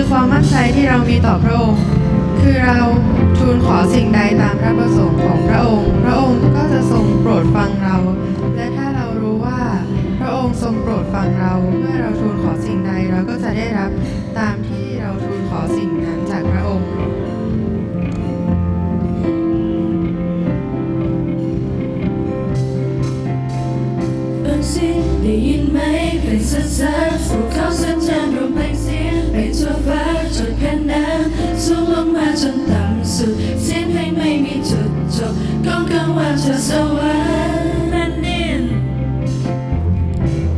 คือความมั่นใจที่เรามีต่อพระองค์ คือเราทูลขอสิ่งใดตามพระประสงค์ของพระองค์ พระองค์ก็จะทรงโปรดฟังเรา และถ้าเรารู้ว่าพระองค์ทรงโปรดฟังเรา เมื่อเราทูลขอสิ่งใด เราก็จะได้รับตามที่เราทูลขอสิ่งนั้นจากพระองค์ ทั้งสิ้นได้ยินไหม เปล่งสรรเสริญ พวกเขาสรรเสริญรวมเปล่งเสียงไปทั่วฟ้า จดแผ่นน้ำสูงลงมาจนต่ำสุด เสียงเพลงไม่มีจุดจบ ก้องกังวานจากสวรรค์ แผ่นดิน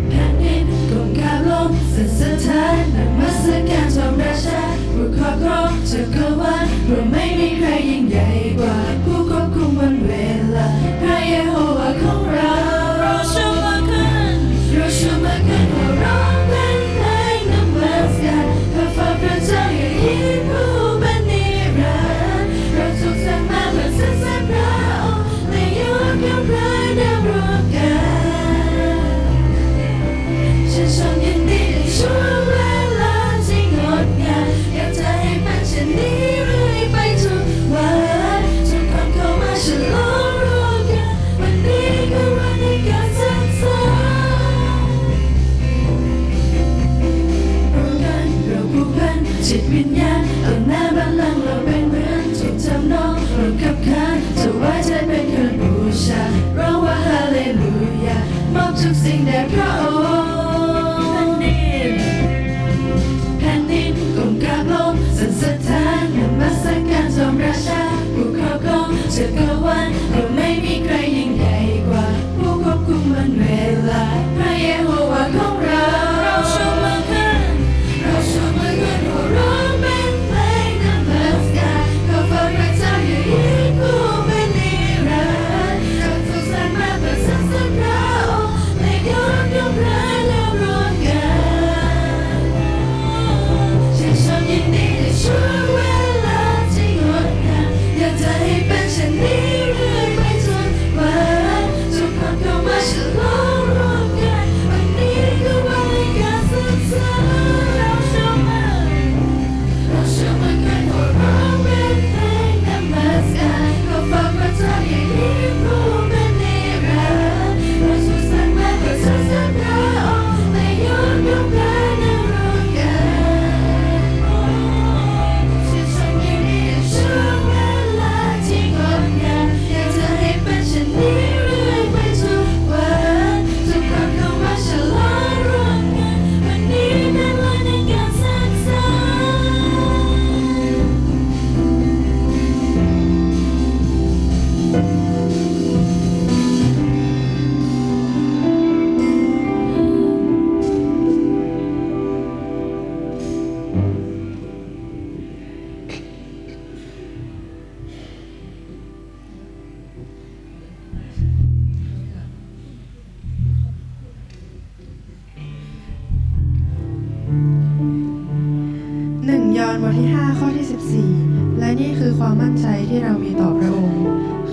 แผ่นดินก้มกราบลงสั่นสะท้านนมัสการจอมราชา ผู้ครอบครองจักรวาล เพราะไม่มีใครยิ่งใหญ่กว่า ผู้ควบคุมวันเวลา พระเยโฮวาของเรา เราชูมือขึ้น เราชูมือขึ้น หัวเราะเป็นเพลงนมัสการ เพื่อฝ่าพระเจ้าอย่างยิ่งผู้เป็นนิรันดร์ เราถูกสร้างมาเพื่อสรรเสริญพระองค์ ในยอดของพระนามร่วมกัน ชื่นชมยินดีในช่วงเวลาที่งดงาม อยากจะให้เป็นเช่นนี้เรื่อยไปทุกวัน ทุกคนเข้ามาฉลองร่วมกัน วันนี้คือวันแห่งการสรรเสริญ ร่วมกันเราผูกพันจิตวิญญาณ ต่อหน้าบัลลังก์เราเป็นเหมือนถูกทำนอง เราขับขานถวายใจเป็นเครื่องบูชา ร้องว่าฮาเลลูยา มอบทุกสิ่งแด่พระองค์ แผ่นดิน แผ่นดินก้มกราบลงสั่นสะท้านนมัสการจอมราชา ผู้ครอบครองจักรวาล เราไม่มีใครยิ่งใหญ่กว่า ผู้ควบคุมวันเวลา พระเยโฮวาของเรา เราชูมือขึ้น เราชูมือขึ้น หัวเราะเป็นเพลงนมัสการ ขอพระเจ้าอย่างยิ่งผู้เป็นนิรันดร์ เราถูกสร้างมาเพื่อสรรเสริญพระองค์ และยกย่องพระนามร่วมกัน ชื่นชมยินดีในช่วงเวลาที่งดงาม อยากจะให้เป็นเช่นนี้เรื่อยไปทุกวัน ทุกคนเข้ามาฉลองร่วมกัน วันนี้คือวันแห่งการสรรเสริญ เราชูมือ เราชูมือขึ้น หัวเราะเป็นเพลงนมัสการ ขอพระเจ้าอย่างยิ่งผู้เป็นนิรันดร์ เราถูกสร้างมาเพื่อสรรเสริญพระองค์ และยกย่องพระนามร่วมกัน ชื่นชมยินดีในช่วงเวลาที่งดงาม อยากจะให้เป็นเช่นนี้เรื่อยไปทุกวัน ทุกคนเข้ามาฉลองร่วมกัน วันนี้เป็นวันแห่งการสรรเสริญ หนึ่งยอห์นบทที่ห้าข้อที่สิบสี่ และนี่คือความมั่นใจที่เรามีต่อพระองค์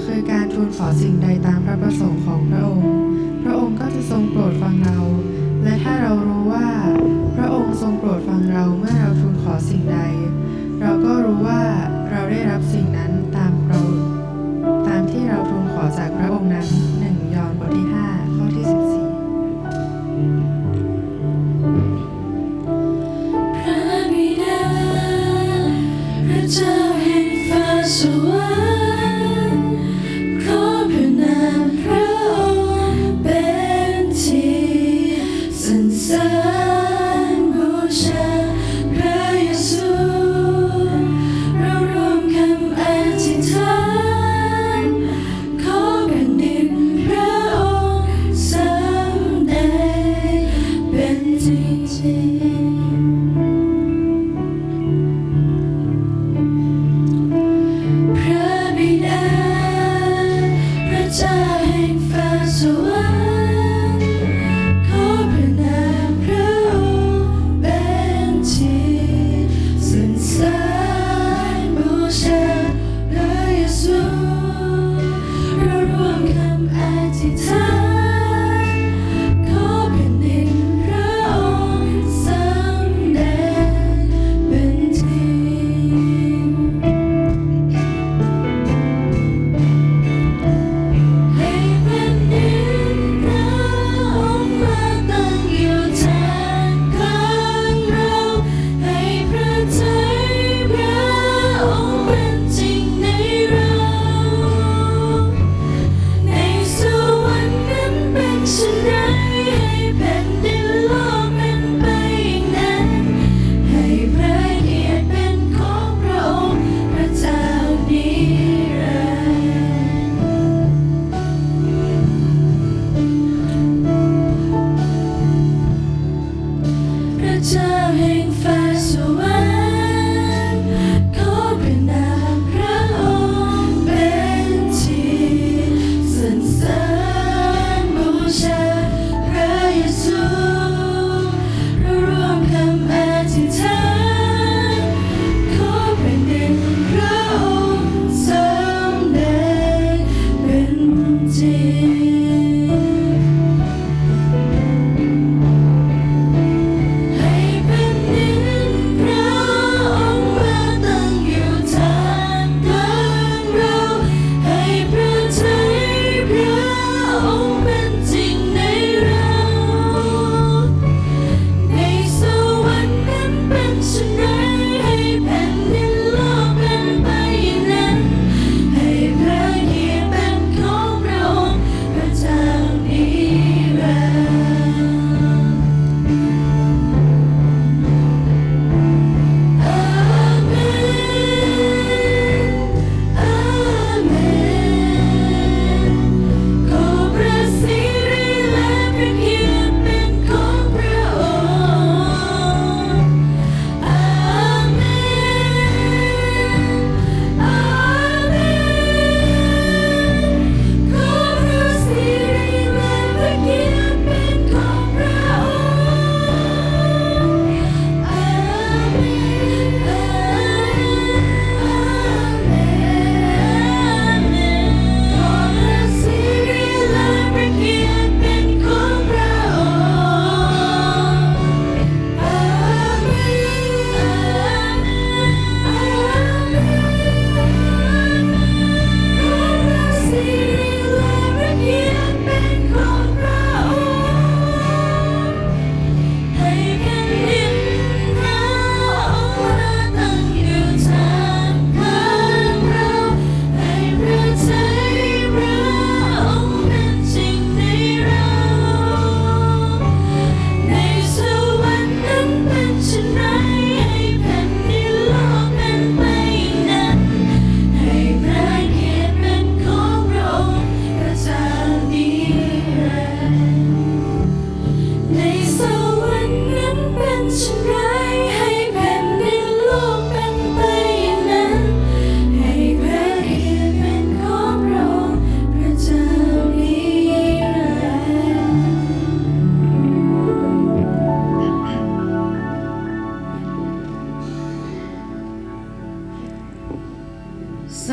คือการทูลขอสิ่งใดตามพระประสงค์ของพระองค์ พระองค์ก็จะทรงโปรดฟังเรา และถ้าเรารู้ว่าพระองค์ทรงโปรดฟังเราเมื่อเราทูลขอสิ่งใด เราก็รู้ว่าเราได้รับสิ่งนั้นตามเรา ตามที่เราทูลขอจากพระองค์นั้น หนึ่งยอห์นบทที่ห้าข้อที่สิบสี่ พระบิดา พระเจ้าแห่งฟ้าสวรรค์ ขอพระนามพระองค์เป็นที่สรรเสริญบูชาพระเยซู เราร่วมคำอธิษฐาน ขอแผ่นดินพระองค์สำแดงเป็นจริง พระบิ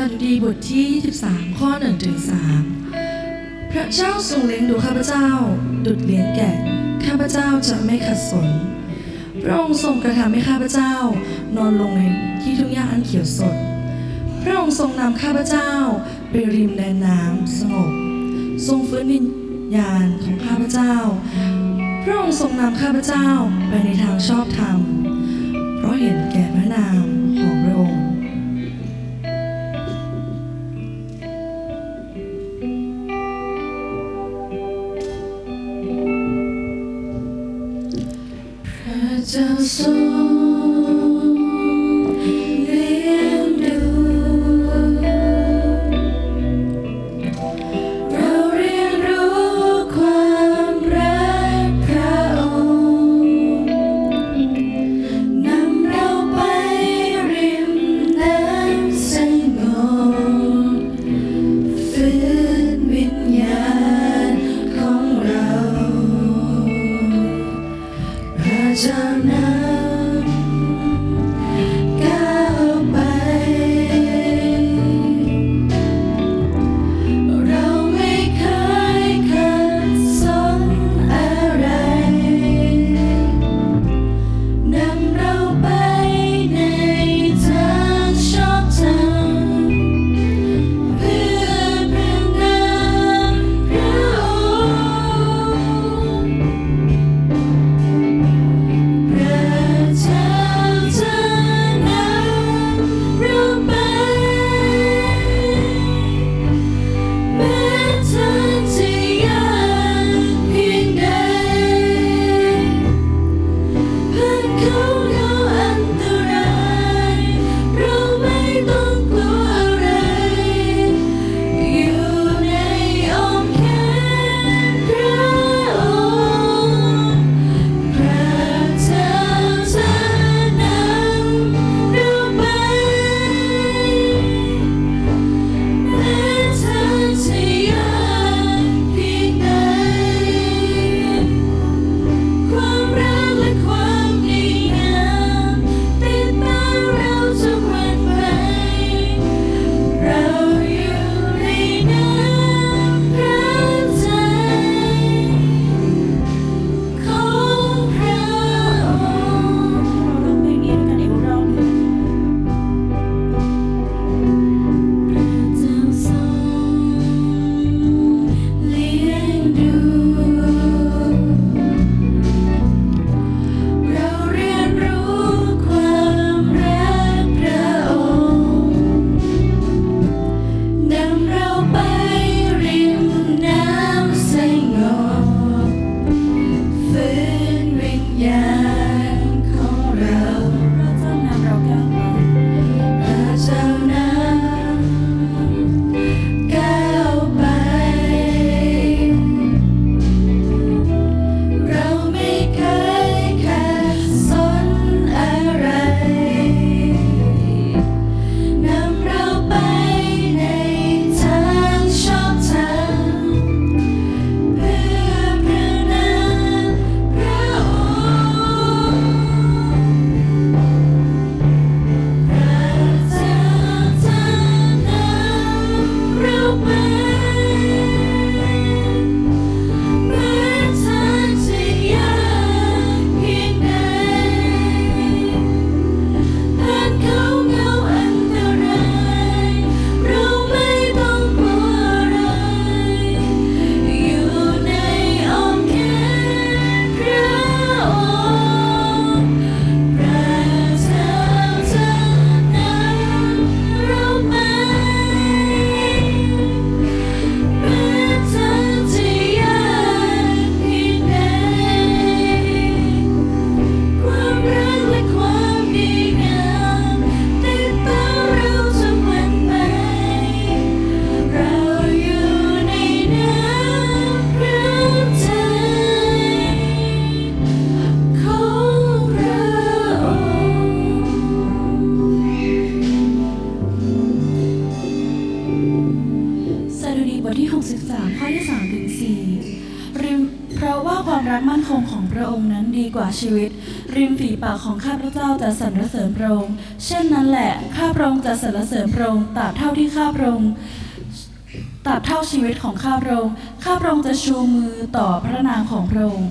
สดุดีบทที่ยี่สิบสาม ข้อหนึ่งถึงสาม พระเจ้าทรงเลี้ยงดูข้าพเจ้า ดุจเลี้ยงแกะ ข้าพเจ้าจะไม่ขัดสน พระองค์ทรงกระทำให้ข้าพเจ้านอนลงในที่ทุ่งหญ้าอันเขียวสด พระองค์ทรงนำข้าพเจ้าไปริมแดนน้ำสงบ ทรงฟื้นวิญญาณของข้าพเจ้า พระองค์ทรงนำข้าพเจ้าไปในทางชอบธรรม เพราะเห็นแก่พระนามของพระองค์ พระเจ้าทรงเลี้ยงดู เราเรียนรู้ความรักพระองค์ นำเราไปริมน้ำสงบ ฟื้นวิญญาณของเรา พระเจ้านำ ความรักมั่นคงของพระองค์นั้นดีกว่าชีวิต ริมฝีปากของข้าพเจ้าจะสรรเสริญพระองค์ เช่นนั้นแหละ ข้าพระองค์จะสรรเสริญพระองค์ ตราบเท่าที่ข้าพระองค์ ตราบเท่าชีวิตของข้าพระองค์ ข้าพระองค์จะชูมือต่อพระนามของพระองค์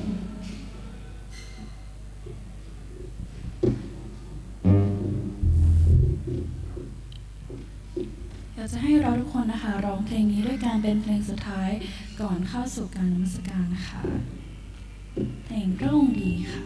อยากจะให้เราทุกคนนะคะ ร้องเพลงนี้ด้วยกันเป็นเพลงสุดท้ายก่อนเข้าสู่การนมัสการนะคะ เพลงพระองค์ดีค่ะ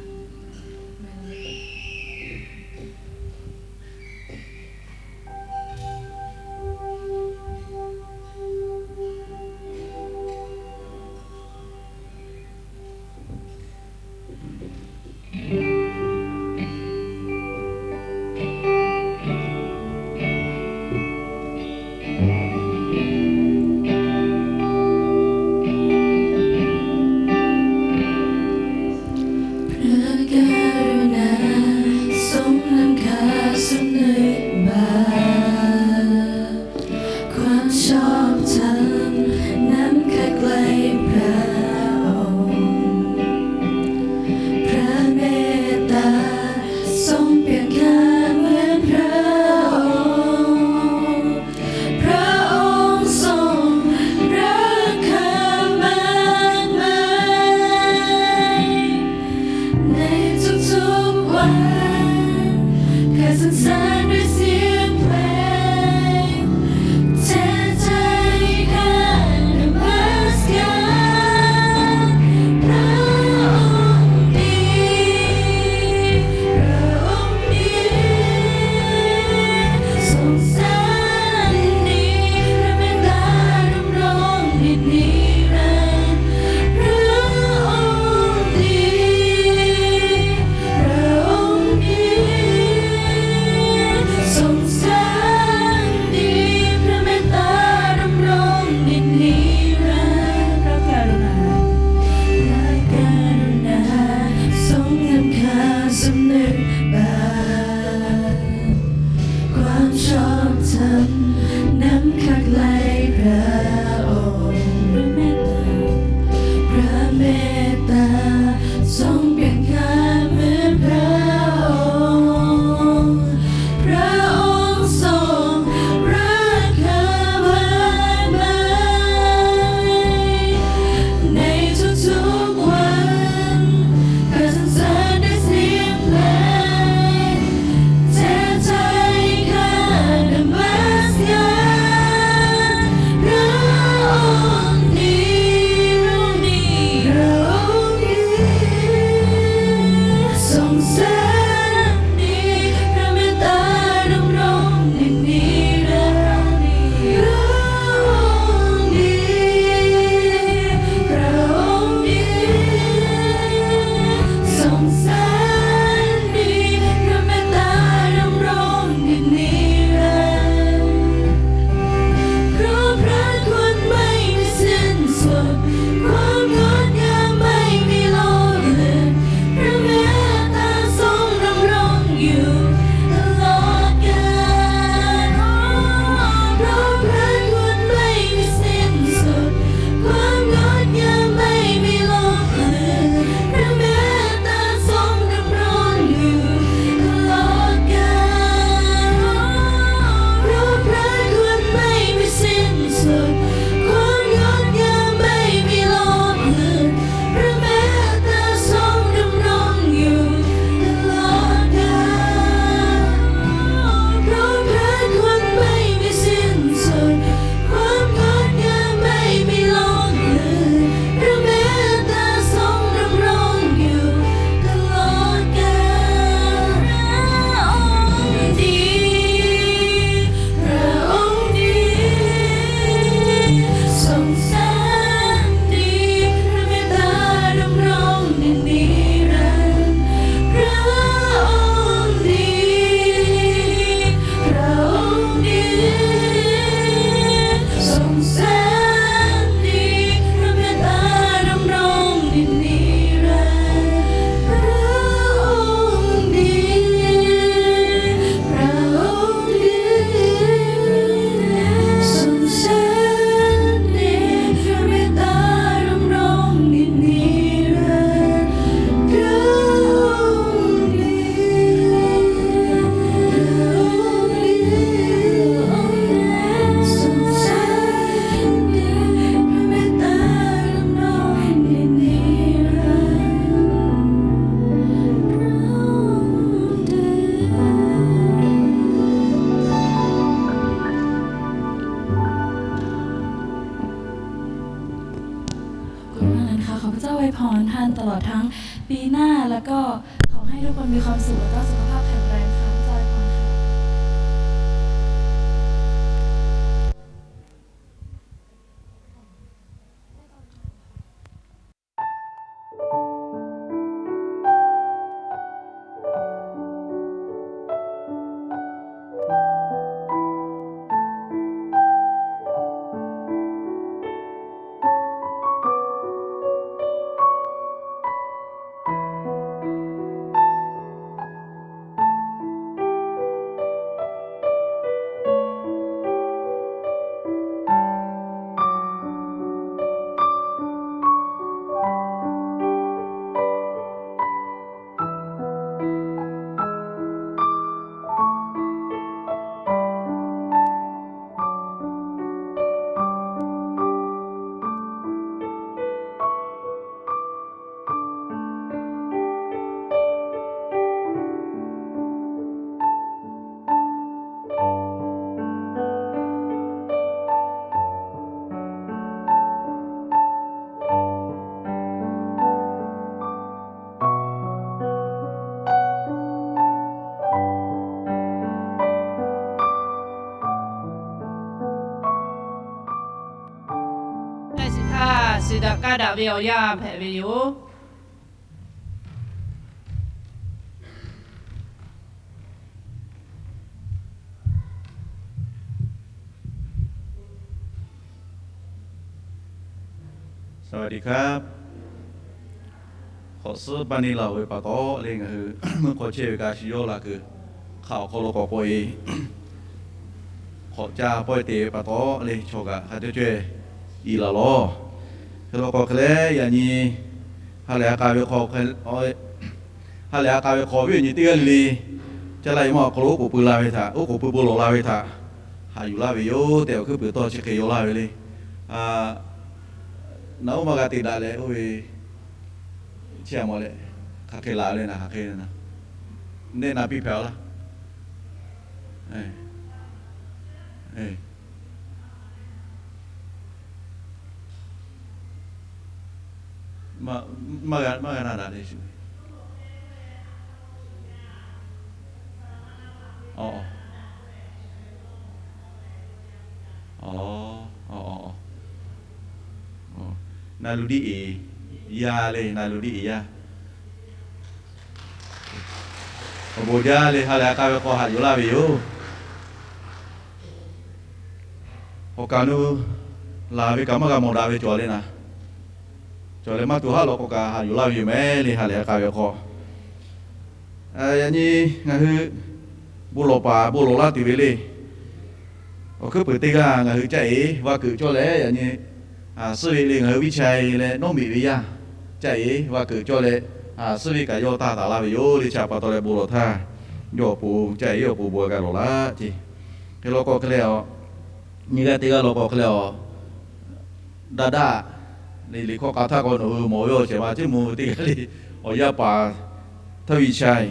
อวยพรท่านตลอดทั้งปีหน้า แล้วก็ขอให้ทุกคนมีความสุข แล้วก็สุขภาพแข็งแรงค่ะ พระเจ้าอวยพรค่ะ Suh daꞈ kaˇ daꞈ ve awˬ yanˇ hpehꞈ ve yoˬ. สวัสดีครับ Hk'awꞈ suhˉ paˇ neˇ laˬ ve pa taw le, ngaˬ hui meuˇ hk'aw chehˇ ve kaꞈ shu yawˇ la kuiˬ hk'aˬ awˬ hk'aw lo k'awꞈ k'oꞈ e, hk'awꞈ caˇ pawehˇ te ve pa taw le, chaw kaꞈ hk'a cawˇ cawehˇ i laˬ lawˬ. Hk'e law k'o hk'e leh, yaꞈ nyi ha lehˬ ha k'a ve hk'aw, ha lehˬ ha k'a ve hk'aw viˉ awˬ nyi teˇ g'aˇ le le, caˇ laˇ e maˇ awˬ hk'aw lo oˉ k'oˍ pui la ve htaꞈ, oˉ k'oˍ pui bon lawˬ la ve htaꞈ haꞈ yuˬ laˇ ve yoˬ tehꞈ, awˬ hkuiˉ puiˍ tawˇ chi hk'e yaw laˇ ve le. Naˍ oˉ maˇ g'a te daꞈ leh oˇ ve, chi a maw leh, hk'aˬ hk'e laˬ ve le, naˬ hk'aˬ hk'e, neˇ na piˇ hpehꞈ a laˇ. Maˇ g'a na daꞈ le shu. Na lu diˆ e yaˇ le, na lu diˆ e yaˇ. Awˬ bon jaˇ le, ha lehˬ ha k'a ve hk'aw haꞈ yuˬ laˇ ve yoˬ. Awˬ kaˍ nu laˬ ve kaꞈ maˇ g'a mawˬ daꞈ ve cawˬ le naˬ. Cawˬ leh maˇ tuˬ haˉ law k'o kaꞈ haꞈ yuˬ laˇ ve yoˬ mehˍ le, ha lehˬ ha k'a ve hk'aw. Yaꞈ nyi ngaˬ hui bon lawˬ paˍ bon lawˬ laˇ tuˬ ve le. Awˬ hkuiˉ puiˍ teˇ g'aˇ ngaˬ hui caˇ e va keuꞈ cawˇ leh, yaꞈ nyi suhˉ ve le ngaˬ hui viˇ chaiˇ leh nawˉ miꞈ ve yaˇ caˇ e va keuꞈ cawˇ leh, suhˉ ve kaꞈ yawˇ taˇ taˍ laˇ ve yoˬ le. Chi pa taw leh bon lawˬ htaˇ, yawˇ awˬ pon caˇ e yawˇ awˬ pon bon g'a lawˬ laˇ ce. Hk'e law k'o hk'e leh a, nyi g'aˇ teˇ g'aˇ law k'o hk'e leh a, daˇ daˇ, liꞈ hkawˇ k'a htaˇ k'o nawˬ hui mawˬ ve awˬ ceuˬ ma ceˇ mvuh teˇ g'aˇ le, awˬ yaˇ paˍ htaˇ viˇ chaiˇ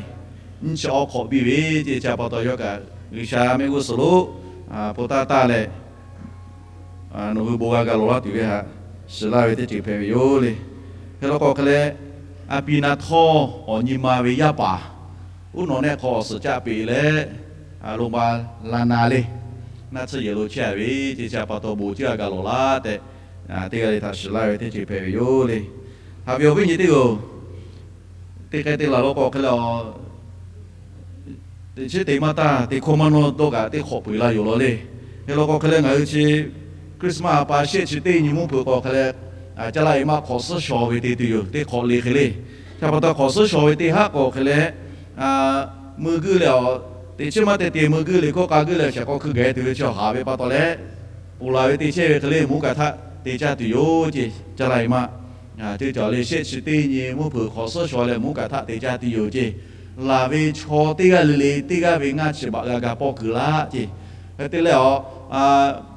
nyiˇ chi awˬ hk'awꞈ biˇ ve ce. Chi pa taw yawˇ kaꞈ G'uiˬsha mehˆ g'uˇ suhˍ lo po taˇ taˇ leh, nawˬ hui bon g'a ga lawˬ laˇ tuˬ ve htaꞈ shiˍ laˇ ve teˇ ceuˬ hpehꞈ ve yoˬ le. Hk'e law k'o hk'e leh, a pi na htawˇ awˬ nyi ma ve yaˇ paˍ, uˉ nawˬ nehˆ hk'aw awˬ suhˍ caˆ peꞈ leh, lo ma la na le, naˆ tsuhˇ yehˬ lo chehˇ a ve ce. Chi pa taw bon ciˇ g'a ga lawˬ laˇ tehꞈ, teˇ g'aˇ le htaꞈ shiˍ laˇ ve teˇ ceuˬ hpehꞈ ve yoˬ le. Haꞈ ve awˬ viˉ nyi teˇ g'aˇ-oˬ, teˇ hk'e te laˬ law k'o hk'e leh a, teꞈ chiˉ te maˇ taˇ, teˇ hkawˇ maˇ nawˇ dawˇ kaꞈ teˇ hk'awꞈ peu eˬ la yoˬ law le. Hk'e law k'o hk'e leh ngaˬ hui chi Christmas pa shehˆ chi teˇ nyi mvuhˇ hpeuꞈ k'o hk'e leh, caˇ laˇ e maˇ hk'awꞈ suhˉ shaw ve te tuˬ yoˬ, teˇ hk'awꞈ le hk'e le. Chi pa taw hk'awꞈ suhˉ shaw ve teˇ haˉ k'o hk'e leh, meuˇ guiˇ leh a, teꞈ chiˉ maˇ te te meuˇ guiˇ le hkawˇ k'a guiˇ leh shaˍ k'aw hkui gaˬ tuˬ ve chi haꞈ ve pa taw leh, ponˬ laˬ ve te chehˇ ve hk'e le mvuhˇ kaꞈ htaˆ te caˇ tuˬ yoˬ ce. Caˇ laˇ e maˇ, teˇ cawˬ le shehˆ chi teˇ nyi mvuhˇ hpeuꞈ hk'awꞈ suhˉ shaw leh mvuhˇ kaꞈ htaˆ te caˇ tuˬ yoˬ ce. Laˬ ve chaw teˇ g'aˇ le le teˇ g'aˇ ve ngaˇ chi baꞈ g'a ga pawˇ kuiˬ laˇ ce. Hk'e te leh a,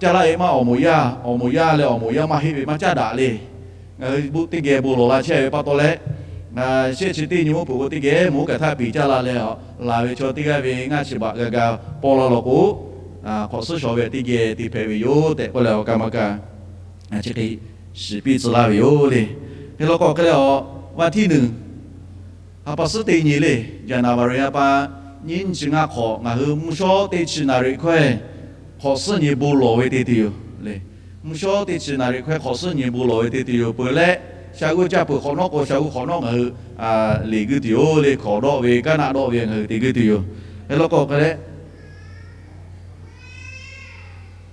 caˇ laˇ e maˇ awˬ moˍ yaˇ, awˬ moˍ yaˇ leh awˬ moˍ yaˇ maˇ heˆ ve maˇ caˉ daꞈ le. Ngaˬ hui teˇ geh bon lawˬ la chehˇ ve pa taw leh, shehˆ chi teˇ nyi mvuhˇ hpeuꞈ k'o teˇ geh mvuhˇ kaꞈ htaˆ piˍ caˇ la leh, laˬ ve chaw teˇ g'aˇ ve ngaˇ chi baꞈ g'a ga pawˇ laˇ law k'o, hk'awꞈ suhˉ shaw ve teˇ geh te hpehꞈ ve yoˬ tehꞈ k'oˆ leh awˬ kaˇ ma kaˇ chi hk'e shiˍ piˇ tcuh laˇ ve yoˬ le. Hk'e law k'o hk'e leh a, วันที่หนึ่ง ha pa suhˉ teˇ nyi le, January ha pa nyiˇ nyiˇ chi ngaˇ hk'awꞈ ngaˬ hui mvuhˇ shawˉ teˇ chi naˍ riˍ hkawehˇ hk'awꞈ suhˉ nyi bon lawˬ ve te tuˬ yoˬ le. Mvuhˇ shawˉ teˇ chi naˍ riˍ hkawehˇ hk'awꞈ suhˉ nyi bon lawˬ ve te tuˬ yoˬ peuˬ leh, sha g'uˇ caˇ peuˬ hk'awꞈ nawˉ k'o sha g'uˇ hk'awꞈ nawˉ ngaˬ hui liꞈ guiˇ tuˬ yoˬ le. Hkawꞈ dawˆ ve, kaˉ naˆ dawˆ ve ngaˬ hui te guiˇ tuˬ yoˬ. Hk'e law k'o hk'e leh,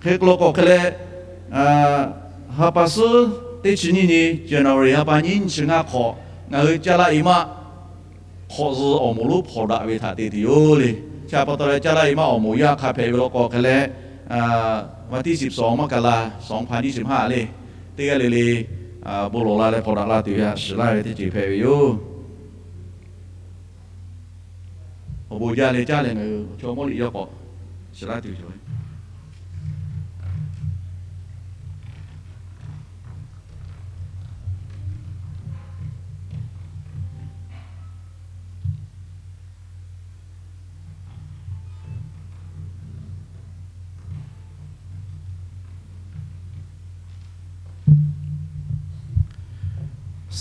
hk'e law k'o hk'e leh, ha pa suhˉ teˇ chi nyiˇ nyi January ha pa nyiˇ nyiˇ chi ngaˇ hk'awꞈ ngaˬ hui Caˇ laˇ e maˆ hk'awꞈ zuhꞈ awˬ moˍ lonˉ hpawnˬ daꞈ ve htaꞈ te tuˬ yoˬ le. Chi pa taw leh Caˇ laˇ e maˆ awˬ moˍ yaˇ hk'a hpehꞈ ve law k'o hk'e leh, วันที่สิบสอง มกรา สองพันยี่สิบห้า le, teˇ g'aˇ le le bon lawˬ la leh hpawnˬ daꞈ la tuˬ ve htaꞈ shiˍ laˇ ve teˇ ceuˬ hpehꞈ ve yoˬ. Awˬ bon jaˇ leh caˉ leh ngaˬ hui chaw mawˇ liꞈ yawˇ k'awꞈ shiˍ laˇ tuˬ yoˬ.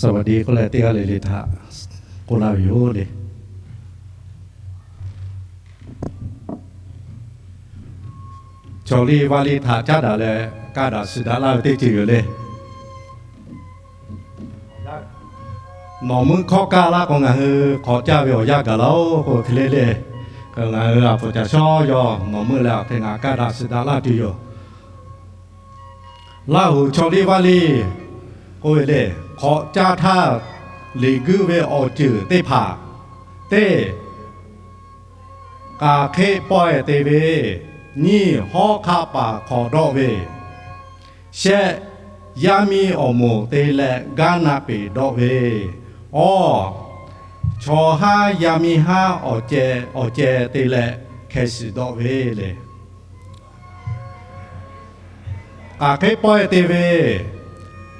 สวัสดี k'oˆ leh teˇ g'aˇ le le htaꞈ k'oˆ laˇ ve yoˬ le. Chaw liˇ vaˇ liˇ htaꞈ caˉ daꞈ leh kaˇ daꞈ shiˍ daꞈ laˇ ve teˇ ceuˬ yoˬ le. Nawˬ meuˆ hkawˇ kaˇ laˇ k'o ngaˬ hui hk'awꞈ caˇ ve awˬ yanˇ gaˬ laˇ-oˬ k'o hk'e le le. Ngaˬ hui a poˍ caˬ shawˉ yawˇ nawˬ meuˆ leh awˬ hk'e ngaˬ kaˇ daꞈ shiˍ daꞈ laˇ tuˬ yoˬ. Laˇ huˍ chaw liˇ vaˇ liˇ k'oˆ ve le, hk'awꞈ caˇ htaˇ liꞈ guiˇ ve awˬ ceuˬ teˇ hpaˍ, teˇ, k'aˬ hk'eˆ pawehˇ te ve, nyiˇ, hawˉ hk'aˆ paˍ hk'awꞈ dawˆ ve, shehˆ, yaˇ miˇ awˬ moˍ te leh gaˇ naˆ peˍ dawˆ ve, awˬ, chaw haˉ yaˇ miˇ haˉ awˬ ceh awˬ ceh te leh hkeh shiˍ dawˆ ve le. K'aˬ hk'eˆ pawehˇ te ve,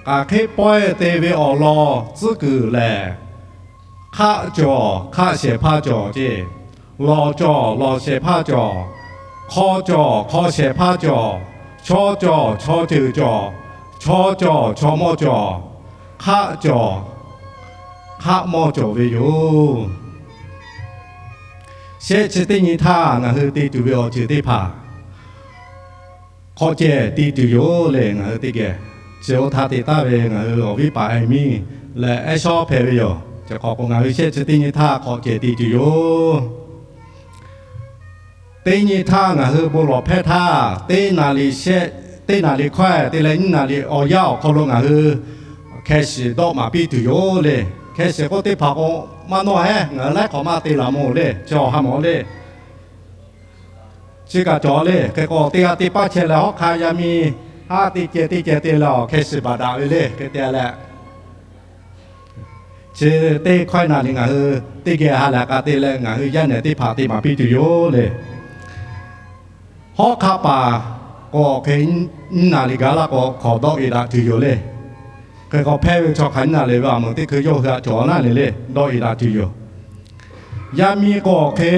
k'aˬ hk'eˆ pawehˇ te ve awˬ lawn tcuhˉ kuiˬ lehˬ, hk'aˆ cawˬ hk'aˆ shehˍ hpaˇ cawˬ ceˇ, lawˬ cawˬ lawˬ shehˍ hpaˇ cawˬ, hk'aw cawˬ hk'aw shehˍ hpaˇ cawˬ, chaw cawˬ chaw ceuˬ cawˬ, chaw cawˬ chaw mawˇ cawˬ, hk'aˆ cawˬ hk'aˆ mawˇ cawˬ ve yoˬ. Shehˆ chi teˇ nyi htaˇ ngaˬ hui te tuˬ ve awˬ ceuˬ teˇ hpaˍ hk'awꞈ cehˬ te tuˬ yoˬ le. Ngaˬ hui teˇ geh chi oˇ htaˇ te taˍ ve ngaˬ hui awˬ viˉ paˍ e miˇ leh ehˉ shawˉ hpehꞈ ve yoˬ. Chi hk'awꞈ k'o ngaˬ hui shehˆ chi teˇ nyi htaˇ hk'awꞈ cehˬ te tuˬ yoˬ. Teˇ nyi htaˇ ngaˬ hui bon lawˬ hpehˇ htaˇ, teˇ naˍ riˍ shehˆ, teˇ naˍ riˍ hkawehˇ te leh nyiˇ naˍ riˍ awˬ yanˇ awˬ hk'aw lo ngaˬ hui hkeh shiˍ dawˆ maˍ piˇ tuˬ yoˬ le. Hkeh shiˍ k'oˆ teˇ hpaˍ k'o maˇ nawˇ heˉ, ngaˬ hui laiˉ hk'awꞈ maˇ te laˬ mawˬ le. Chi awˬ ha mawˬ le. Chi kaꞈ cawˬ le. Hk'e k'o teˇ g'aˇ teˇ paˉ chehˇ leh hawˉ hk'aˆ yaˇ miˇ haˉ teˇ ceh teˇ ceh te leh awˬ hkeh shiˍ baˬ daꞈ ve le. Hk'e te leh chi teˇ hkawehˇ naˍ riˍ ngaˬ hui teˇ geh ha lehˬ k'a te leh ngaˬ hui yaˇ nehˬ teˇ hpaˍ te maˍ piˇ tuˬ yoˬ le. Hawˉ hk'aˆ paˍ k'o hk'e nyiˇ naˍ riˍ gaˬ laˇ k'o hk'awꞈ dawˆ e daꞈ tuˬ yoˬ le. Hk'e k'o hpehˇ ve chaw hk'aˬ nyiˇ naˍ riˍ ve aˬ meuˍ teˇ hkui yawˇ hui htaꞈ cawˬ naˉ le le, dawˆ e daꞈ tuˬ yoˬ. Yaˇ miˇ k'o hk'e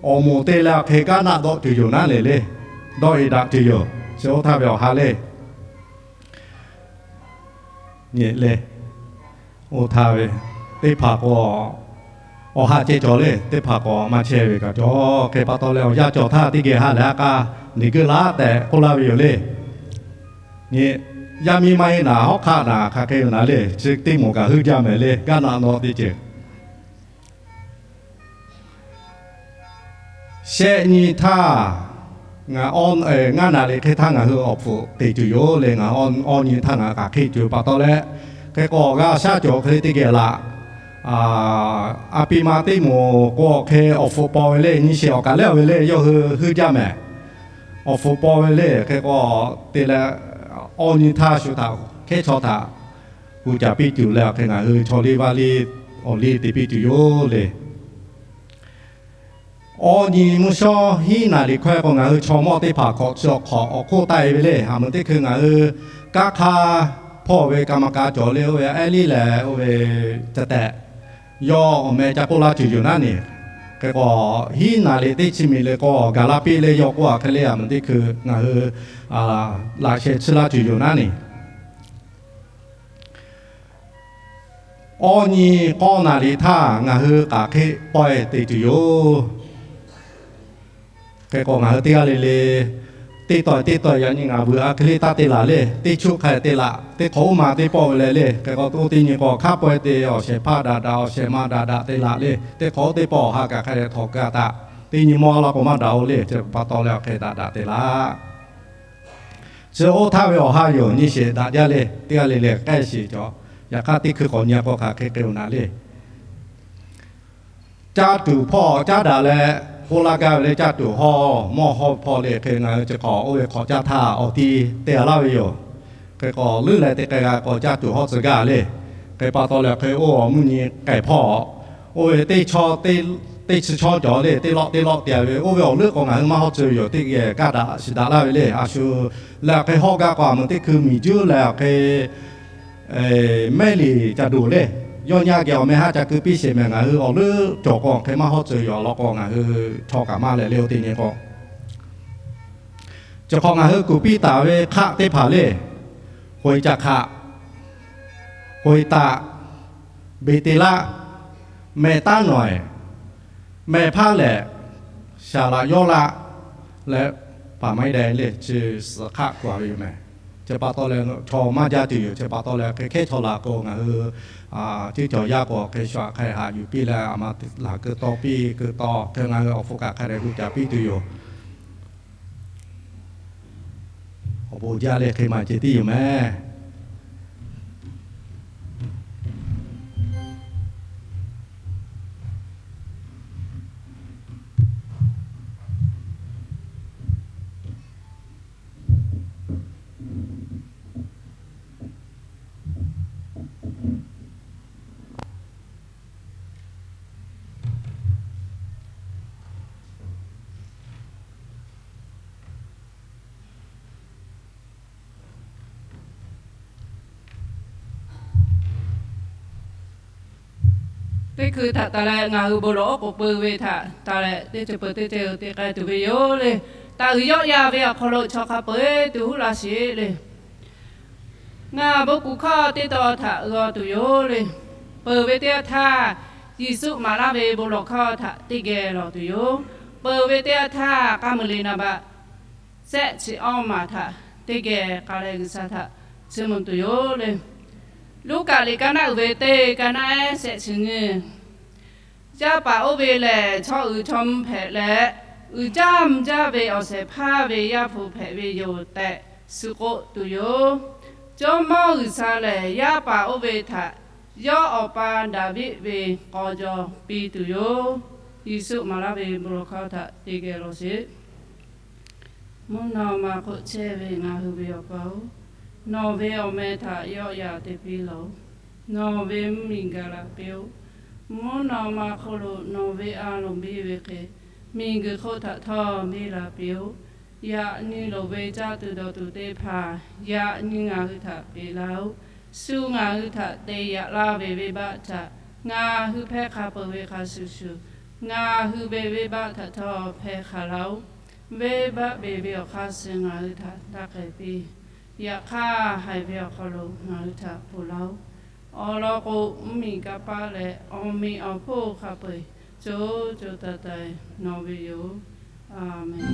awˬ moˍ te leh hk'e gaˇ naˆ dawˆ tuˬ yoˬ naˉ le le, dawˆ e daꞈ tuˬ yoˬ. Chi oˇ htaˇ ve awˬ ha le. Nyi le, oˇ htaˇ ve teˇ hpaˍ k'o awˬ ha ceh cawˬ le, teˇ hpaˍ k'o maˇ chehˇ ve kaꞈ cawˬ. Hk'e pa taw leh awˬ yanˇ cawˬ htaˇ teˇ geh ha lehˬ a k'a liꞈ guiˇ laˇ tehꞈ k'oˆ laˇ ve yoˬ le. Nyi, yaˇ miˇ maˇ heˆ naˍ, hawˉ hk'aˆ naˍ, hk'aˬ hk'e ve naˍ le, chi teˇ moˍ kaꞈ heuˆ jaˇ mehˍ le, gaˇ naˆ naw teˇ ceuˬ. Shehˆ nyi htaˇ, ngaˬ, ngaˇ naˍ riˍ hk'e htaˇ ngaˬ hui awˬ hpfuhꞈ te tuˬ yoˬ le. Ngaˬ awˇ nyi htaˇ ngaˬ k'aˬ hk'e tuˬ pa taw leh, hk'e k'o g'a shaˉ cawˬ hk'e le teˇ geh laꞈ. A pi ma teˇ moˍ k'o hk'e awˬ hpfuhꞈ paw ve le, nyi sheˍ awˬ kaˬ lehˉ ve le, yawˇ hui heuˆ jaˇ mehˍ. Awˬ hpfuhꞈ paw ve le. Hk'e k'o te leh awˇ nyi htaˇ shu htaꞈ hkehˉ chaw htaꞈ gu caˍ piˇ tuˬ leh, hk'e ngaˬ hui chaw liˇ vaˇ liˇ awˬ liˇ te piˇ tuˬ yoˬ le. Awˇ nyi mvuhˇ shawˉ hiˉ naˍ riˍ hkawehˇ k'o ngaˬ hui chaw mawˇ teˇ hpaˍ hk'awꞈ chi awˬ hk'awꞈ awˬ hk'oˆ taˆ e ve le. Aˬ meuˍ teˇ hkui ngaˬ hui kanˉ hk'aˇ hpawˇ ve กรรมการ cawˬ le, oˇ ve ehˉ liˇ lehˬ oˇ ve ca tehꞈ yawˇ awˬ meh ca k'oˆ laˇ tuˬ yoˬ naˉ ne. Hk'e k'o hiˉ naˍ riˍ teˇ chi miˬ le k'o gaˬ la piˇ le yawˇ k'oˆ a hk'e le. Aˬ meuˍ teˇ hkui ngaˬ hui laꞈ sheh tsuhˇ laˇ tuˬ yoˬ naˉ ne. awˇ nyi k'awˇ naˍ riˍ htaˇ ngaˬ hui k'aˬ hk'e pawehˇ te tuˬ yoˬ. Hk'e k'o, ngaˬ hui teˇ g'aˇ le le, teˇ tawˆ teˇ tawˆ yaꞈ nyi ngaˬ vuiˬ a hk'e le taˇ te laˬ le. Teˇ chuˆ hk'a te laˬ, teˇ hk'awꞈ oˇ ma teˇ pawˆ ve leh le. Hk'e k'o, oˇ teˇ nyi k'o, hk'a pawehˇ te awˬ shehˍ hpaˇ daꞈ daꞈ, awˬ shehˍ ma daꞈ daꞈ te laˬ le. Teˇ hk'awꞈ oˇ teˇ pawˆ awˬ ha kaꞈ hk'a dehꞈ htawꞈ gaˇ taꞈ. Teˇ nyi mawˇ laˇ k'o maˇ daꞈ-o le. Chi pa taw leh awˬ hk'e daꞈ daꞈ te laˬ. Chi oˇ htaˇ ve awˬ ha yoˬ. Nyi sheˍ daꞈ jaˇ le. Teˇ g'aˇ le le k'ehˆ sheˍ cawˬ. Yaꞈ hk'aˇ, teˇ hkui k'awꞈ nyi k'o hk'aˬ hk'e k'ai-o naˍ le. Caˇ tuˬ hpawˇ caˉ daꞈ leh k'oˆ laˇ gaˇ ve le. Caˇ tuˬ hawˇ mawˇ hawˇ hpawˇ le. Hk'e ngaˬ hui chi hk'awꞈ oˇ ve hk'awꞈ caˇ htaˇ awˬ ti te-a laˇ ve yoˬ. Hk'e k'o, leuˉ leh teˇ k'ai g'a k'o caˇ tuˬ hawˇ tcuh gaˇ le. Hk'e pa taw leh hk'e oˇ awˬ mvuhˇ nyi k'ehˬ hpawˇ, oˇ ve teˇ chaw, teˇ chi chaw cawˬ le. Teˇ lawˆ teˇ lawˆ te-a ve oˇ ve awˬ leuˉ k'o ngaˬ hui maˇ hawˇ tcuh yoˬ. Teˇ geh kaˇ daꞈ shiˍ daꞈ laˇ ve le. A shu leh hk'e hawˇ gaˇ k'o, a meuˍ teˇ hkui miˬ juˉ leh hk'e mehˉ liˬ ca duˬ le. Yawˇ nyi a geh awˬ meh haˉ ca keu piˇ sheˍ mehˍ. Ngaˬ hui awˬ leuˉ cawˬ k'o hk'e maˇ hawˇ tcuh yoˬ. Awˬ lawn k'o ngaˬ hui chaw kaꞈ maˇ leh le. Oˇ teˇ nyi k'o, chi hk'awꞈ ngaˬ hui kuˬ piˇ taˍ ve hk'aˆ teˇ hpaˍ le. K'oꞈ-e caꞈ hk'aˆ, k'oꞈ-e taꞈ, beˬ te laˆ, mehˬ taˉ nawˬ-e, mehˬ hpaˇ lehˬ, shaˍ laꞈ yawˇ laˆ leh paˍ maˇ heˆ deh le. Chi suhˍ hk'aˆ kuˬ-a ve yoˬ mehˍ. Chi pa taw leh chaw maˇ jaˇ tuˬ yoˬ. Chi pa taw leh hk'e hkehˉ chaw laˬ k'o ngaˬ hui ceˇ cawˬ yaˇ k'o hk'e shu aꞈ hk'a haꞈ yuˬ piˇ leh a ma laˬ keu taw piˇ keu taw hk'e ngaˬ hui awˬ hpu kaꞈ hk'a dehꞈ gu caˍ piˇ tuˬ yoˬ. Awˬ bon jaˇ leh hk'e maˇ ceh tiˉ yoˬ mehˍ. Teˇ hkui htaꞈ taˍ leh ngaˬ hui bon lawˬ oˉ k'oˍ pui ve htaꞈ taˍ leh teˇ ceuˬ peuˬ teˇ ceuˬ te k'ai tuˬ ve yoˬ le. Taˍ uiˍ yawˆ yan ve awˬ hk'aw lo chaw hk'a peu-eˬ tuˬ huˉ laˇ sheˍ le. Ngaˬ bon kuˬ hkawˇ teˇ tawn htaꞈ g'aw tuˬ yoˬ le. Peuˬ ve teˇ yanˇ htaˇ, Yeˍsuˆ maˍ laˇ ve bon lawˬ hkawˇ htaꞈ teˇ geh lawˬ tuˬ yoˬ. Peuˬ ve teˇ yanˇ htaˇ, k'a muiˬ liꞈ naˍ baꞈ shehˆ chi awˇ maˬ htaꞈ teˇ geh k'ai leh G'uiˬsha htaꞈ chiˇ mvuh tuˬ yoˬ le. Luˉkaꞈ liꞈ ka naˆ uiˍ ve teˇ ka naˆ ehˉ shehˆ chi nyiˇ. Yaˇ paˍ oˇ ve lehˬ, chaw uiˍ chaw mvuh hpehꞈ leh, uiˍ jaˇ mvuh jaˇ ve awˬ shehˍ hpaˇ ve Yaˇ hpu hpehꞈ ve yoˬ tehꞈ shu k'oˆ tuˬ yoˬ. Jawˇmawˇ G'uiˬsha lehˬ, yaˇ paˍ oˇ ve htaꞈ yawˇ awˬ pa Daˍviˆ ve k'aw jaw piˇ tuˬ yoˬ. Yeˍsuˆ maˍ laˇ ve bon lawˬ hkawˇ htaꞈ teˇ geh lawˬ sheˍ. Mvuhˇ naw ma hk'oˆ chehˇ ve ngaˬ hui ve Awˬ pa-oˬ, nawˬ ve awˬ meh htaꞈ yawˆ yan te piˇ laˬ-oꞈ. Nawˬ ve mvuhˇmiˬ gaˬ la piˇ-oˆ. Mvuhˇ naw ma hk'oˆ lo nawˬ ve a loˍ biˇ ve hk'e, miˬguiˬ hk'oˆ htaꞈ htawˇ biˇ la piˇ-oˆ. Yaꞈ nyi loˍ ve caˇ tuˬ dawˬ tuˬ teˇ hpaˍ yaꞈ nyi ngaˬ hui htaꞈ peꞈ laˇ-oˆ. Shu ngaˬ hui htaꞈ te yaꞈ laˇ ve venˇbaˆ htaꞈ ngaˬ hui hpehˇ hk'a peuˬ ve hk'a shuˍ shuˍ, ngaˬ hui ve venˇbaˆ htaꞈ htawˇ hpehˇ hk'a laˇ-oˆ. Venˇbaˆ beˬ ve awˬ hk'aˇ suh ngaˬ hui htaꞈ taˇ k'ehˬ piˇ. Yaꞈ hk'aˇ, haiˬ ve awˬ hk'aw lo ngaˬ hui htaꞈ ponˬ laˇ-oˆ. Awˬ lawn k'o, mvuhˇmiˬ kanˇ paˆ leh awˬ meꞈ awˬ hponˇ hk'a peu-eˬ co co taiˍ taiˍ nawˬ ve yoˬ. A menˍ.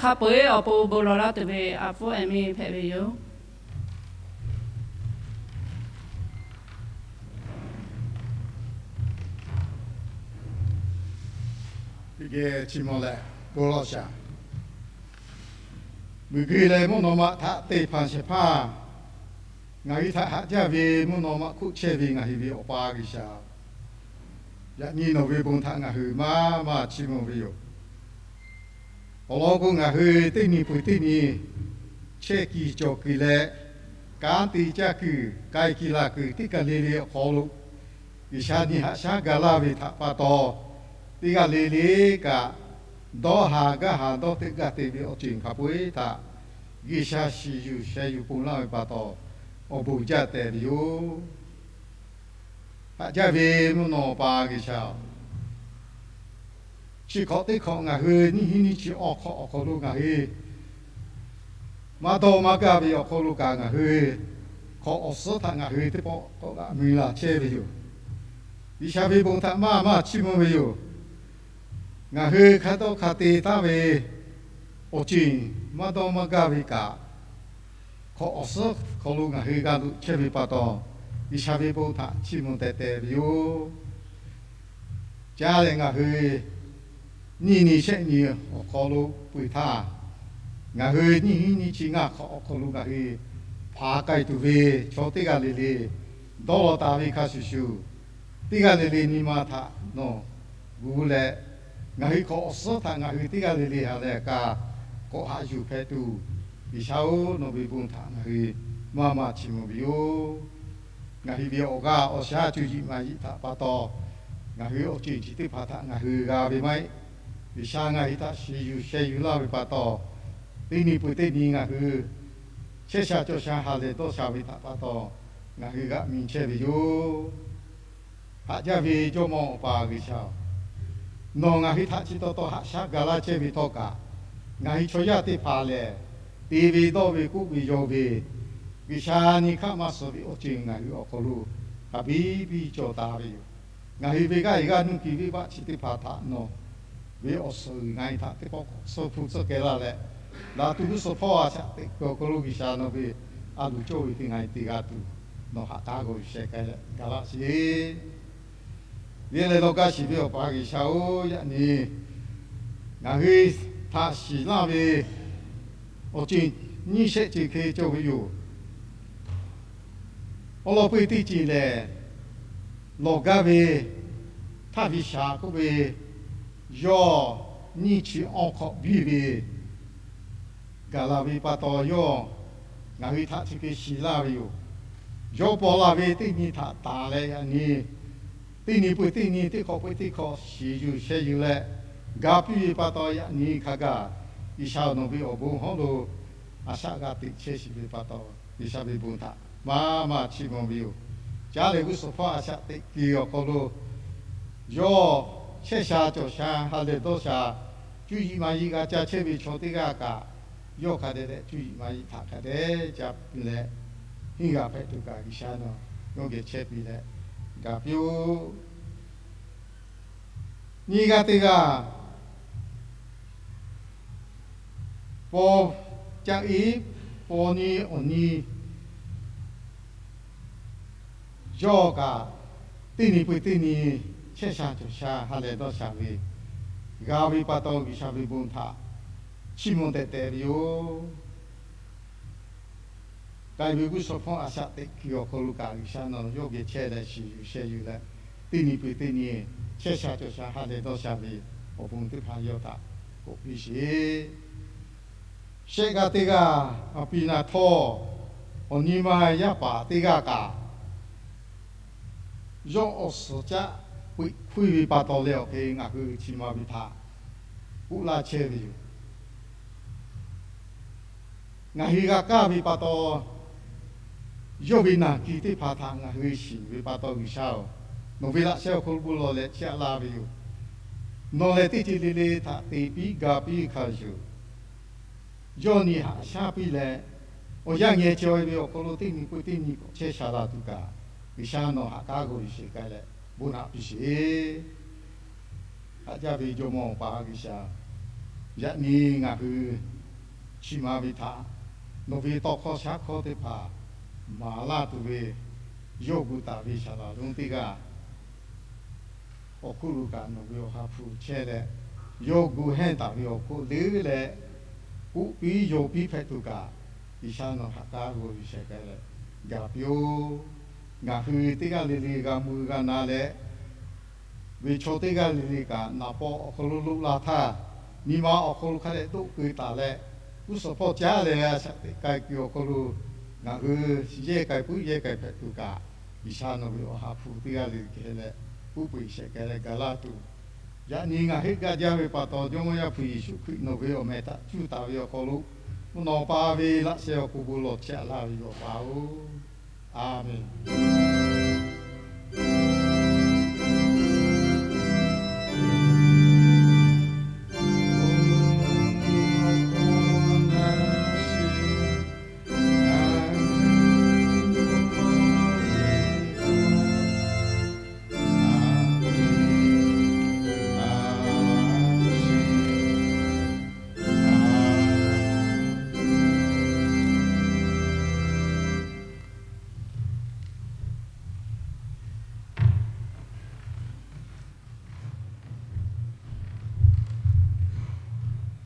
hk'a peu-eˬ awˬ pon bon lawˬ laˇ tuˬ ve a pfuhˇ a miˇ hpehꞈ ve yoˬ. Teˇ geh chi mawˬ leh, bon lawˬ shaˍ. Miˬguiˬ leh mvuhˇ naw ma htaꞈ te hpanˍ shehˍ hpaˇ, ngaˬ hui htaꞈ haꞈ jaˇ ve mvuhˇ naw ma hk'oˆ chehˇ ve ngaˬ hui ve Awˬ pa G'uiˬsha, yaꞈ nyi nawˬ ve bon htaꞈ ngaˬ hui maˇ maˇ chiˇ mvuh ve yoˬ. Awˬ lawn k'o, ngaˬ hui teˇ nyi peuˬ teˇ nyi chehˇ kuiˬ cawˬ kuiˬ leh, kanˉ te caˇ kuiˬ k'ai kuiˬ laˬ kuiˬ teˇ kaˬ le le awˬ hk'aw lo, G'uiˬsha nyi haꞈ shaˉ ga laˇ ve htaꞈ pa taw, teˇ g'aˇ le le kaꞈ dawˇ haˍ gaˇ haˍ dawˇ teꞈ gaˇ te ve awˬ ceuˬ hk'a peu-eˬ htaꞈ G'uiˬsha shiˍ yuˬ sheh yuˬ ponˬ laˇ ve pa taw, awˬ bon jaˇ tehꞈ ve yoˬ. Haꞈ jaˇ ve mvuhˇ naw pa G'uiˬsha-oˬ, chi hk'awꞈ teˇ hk'awꞈ ngaˬ hui nyiˇ hinˉ nyiˇ chi awˬ hk'awꞈ awˬ hk'aw lo ngaˬ hui maˇ dawˇ maˇ gaˇ ve awˬ hk'aw lo kaꞈ, ngaˬ hui hk'awꞈ awˬ suhˉ htaꞈ ngaˬ hui teˇ pawˆ k'awꞈ g'aꞈ mui la chehˇ ve yoˬ. G'uiˬsha ve bon htaꞈ maˇ maˇ chiˇ mvuh ve yoˬ. Ngaˬ hui hk'a dawˇ hk'a te taˍ ve awˬ ceuˬ maˇ dawˇ maˇ gaˇ ve kaꞈ, hk'awꞈ awˬ suhˉ hk'aw lo ngaˬ hui g'a loꞈ chehˇ ve pa taw, G'uiˬsha ve bon htaꞈ chiˇ mvuh teh teh ve yoˬ. Caˇ leh ngaˬ hui nyiˇ nyi shehˆ nyi awˬ hk'aw lo peu-eˬ htaˇ, ngaˬ hui nyiˇ hinˉ nyiˇ chi ngaˇ hk'awꞈ awˬ hk'aw lo ngaˬ hui hpaˍ k'ai tuˬ ve chaw teˇ g'aˇ le le dawˇ law taˍ ve hk'a shuˍ shuˍ, teˇ g'aˇ le le nyi ma htaꞈ nawˬ gu leh, ngaˬ hui hk'awꞈ awˬ suhˉ htaꞈ ngaˬ hui teˇ g'aˇ le le ha lehˬ kaꞈ k'awꞈ haꞈ yuˬ hpehꞈ tuˬ, G'uiˬsha-oˬ, nawˬ ve bon htaꞈ ngaˬ hui maˇ maˇ chiˇ mvuh ve yoˬ. Ngaˬ hui ve awˬ g'aˇ awˬ shaˉ cuˇ yiˍ maˍ yiˍ htaꞈ pa taw, ngaˬ hui awˬ ceuˬ chi teˇ hpaˍ htaꞈ ngaˬ hui g'a ve maˇ heˆ. G'uiˬsha ngaˬ hui htaꞈ shiˍ yuˬ sheh yuˬ laˇ ve pa taw, teˇ nyi peuˬ teˇ nyi ngaˬ hui chehˇ sha cawˬ sha ha lehˬ dawˇ sha ve htaꞈ pa taw, ngaˬ hui g'aꞈ mi chehˇ ve yoˬ. Haꞈ jaˇ ve Jawˇmawˇ Awˬ pa G'uiˬsha-oˬ, nawˬ ngaˬ hui htaꞈ chi taw taw haꞈ shaˉ ga laˇ chehˇ ve htawˇ kaꞈ, ngaˬ hui chaw yaˇ teˇ hpaˍ lehˬ, te ve dawˇ ve k'oˆ ve yaw ve, G'uiˬsha nyi hkaˆ maˇ suh ve awˬ ceuˬ ngaˬ hui awˬ hk'aw lo hk'a biˇ biˇ cawˬ taˍ ve yoˬ. Ngaˬ hui ve g'aˇ e g'aˇ nuˇ kuiˬ venˇbaˆ chi teˇ hpaˍ htaꞈ nawˬ ve awˬ suhˍ ngaˬ hui htaꞈ teˇ pawˆ k'awꞈ suh hpu tcuhˉ keh laˇ leh, daꞈ tuˬ g'uˇ suhˍ hpawˇ a shaꞈ teꞈ kuiˬ awˬ hk'aw lo G'uiˬsha nawˬ ve a loˍ cawˇ ve teˇ ngaˬ hui te g'a tuˬ, nawˬ haꞈ k'aˉ g'aw yuˬ sheh k'ai leh ga laˇ sheˍ. Liˇ leh lawˬ gaˇ shiˍ ve Awˬ pa G'uiˬsha-oˬ, yaꞈ nyi ngaˬ hui htaꞈ shiˍ laˇ ve awˬ ceuˬ nyiˇ shehˆ ceuˬ hk'e cawˬ ve yoˬ. Awˬ lawn peu-eˬ teˇ ceuˬ lehˬ, lawˬ gaˇ ve htaˇ ve shaˍ k'oˆ ve yawˇ nyiˇ chi awˬ hk'awꞈ biˇ ve gaˬ la ve pa taw, yawˇ ngaˬ hui htaꞈ chi hk'e shiˍ laˇ ve yoˬ. Yawˇ paw la ve teˇ nyi htaꞈ tanˍ leh yaꞈ nyi, teˇ nyi peuˬ teˇ nyi, teˇ hk'awꞈ peuˬ teˇ hk'awꞈ shiˍ yuˬ sheh yuˬ leh ga piˇ ve pa taw, yaꞈ nyi hk'a gaˬ G'uiˬsha nawˬ ve awˬ bon hawˉ lo a shaꞈ g'a teꞈ chehˇ shiˍ ve pa taw, G'uiˬsha ve bon htaꞈ maˇ maˇ chiˇ mvuh ve yoˬ. Caˇ leh g'uˇ suhˍ hpawˇ a shaꞈ teꞈ kuiˬ awˬ hk'aw lo yawˇ chehˇ sha cawˬ sha ha lehˬ dawˇ sha cuˇ yiˍ maˍ yiˍ g'a ca chehˇ ve chaw teˇ g'aˇ kaꞈ, yawˇ hk'a dehꞈ leh cuˇ yiˍ maˍ yiˍ htaꞈ hk'a dehꞈ ca piˇ leh, henˇ g'a hpehꞈ tuˬ kaꞈ G'uiˬsha nawˬ yawˇ geh chehˇ piˇ leh ga piˇ-oˆ. Nyiˇ g'aˇ teˇ g'aˇ paw caˆ iˉ paw nyi awˬ nyi yawˇ kaꞈ teˇ nyi peuˬ teˇ nyi chehˇ sha cawˬ sha ha lehˬ dawˇ sha ve g'a ve pa taw, G'uiˬsha ve bon htaꞈ chiˇ mvuh tehꞈ tehꞈ ve yoˬ. K'ai ve g'uˇ suhˍ hpawˇ a shaꞈ teꞈ kuiˬ awˬ hk'aw lo kaꞈ G'uiˬsha nawˬ yawˇ geh chehˇ leh shiˍ yuˬ sheh yuˬ leh, teˇ nyi peuˬ teˇ nyi chehˇ sha cawˬ sha ha lehˬ dawˇ sha ve awˬ bon teˇ hpaˍ yawˇ htaꞈ k'oˆ piˇ sheˍ. Shehˆ g'aˇ teˇ g'aˇ, a pi na htawˇ awˬ nyi ma yaˇ paˍ teˇ g'aˇ kaꞈ, yawˇ awˬ suhˍ caˆ puiꞈ hkuiˇ ve pa taw leh awˬ hk'e ngaˬ hui chi ma ve htaꞈ k'oˆ laˇ chehˇ ve yoˬ. Ngaˬ hui g'a kaˇ ve pa taw, yawˇ ve naˬ ki teˇ hpaˍ htaꞈ ngaˬ hui shiˍ ve pa taw, G'uiˬsha-oˬ, nawˬ ve laꞈ sheh awˬ hk'aw lo bon lawˬ leh chiˇ aꞈ laˇ ve yoˬ. Nawˬ lehˬ teˇ ceuˬ le le htaꞈ te piˇ ga piˇ hk'a shuˍ, yawˇ nyi haꞈ shaˉ piˇ leh, awˬ yanˇ ngeh chaweh ve awˬ hk'aw lo teˇ nyi peuˬ teˇ nyi k'awꞈ chehˇ sha la tuˬ kaꞈ, G'uiˬsha nawˬ haꞈ k'aˉ g'aw yuˬ sheh k'ai leh bon naꞈ piˇ sheˍ. Haꞈ jaˇ ve Jawˇmawˇ Awˬ pa G'uiˬsha, yaꞈ nyi ngaˬ hui chi ma ve htaꞈ nawˬ ve tawˇ hkawˇ shaˉ hkawˇ teˇ hpaˍ maˍ laˇ tuˬ ve, yawˇ gu taˍ ve saˍ laˍ lonˉ teˇ g'aˇ awˬ hk'oˆ lo kaꞈ nawˬ ve awˬ ha hpu chehˇ leh, yawˇ gu hehnˇ taˍ ve awˬ hk'oˆ leuˉ leh, k'oˆ piˇ yaw piˇ hpehꞈ tuˬ kaꞈ, G'uiˬsha nawˬ htaꞈ k'aˉ g'aw ve shehˍ k'ai leh ga piˇ-oˆ. Ngaˬ hui teˇ g'aˇ le le g'a mui g'a na leh, ve chaw teˇ g'aˇ le le kaꞈ naˍ paw awˬ hk'aw lo loꞈ la htaˇ, nyi ma awˬ hk'aw lo hk'a dehꞈ toˆ keu taˍ leh, kuˉ suhˍ hpawˇ caˉ leh a shaꞈ teꞈ k'ai kuiˬ awˬ hk'aw lo ngaˬ hui yehˇ k'ai puiˉ yehˇ k'ai hpehꞈ tuˬ kaꞈ, G'uiˬsha nawˬ ve awˬ ha hpu teˇ g'aˇ le le geh leh, uˉ peunˍ shehˍ k'ai leh ga laˇ tuˬ, yaꞈ nyi ngaˬ hui gaˇ jaˇ ve pa taw, Jawˇmawˇ Yaˇ hpu Yeˍsuˆ Hkriꞈ nawˬ ve awˬ meh htaꞈ cuˇ taˍ ve awˬ hk'aw lo, mvuhˇ naw pa ve laꞈ sheh awˬ pon bon lawˬ chehˇ a laˇ ve yoˬ, Awˬ pa-oˬ. Aˍmenˍ.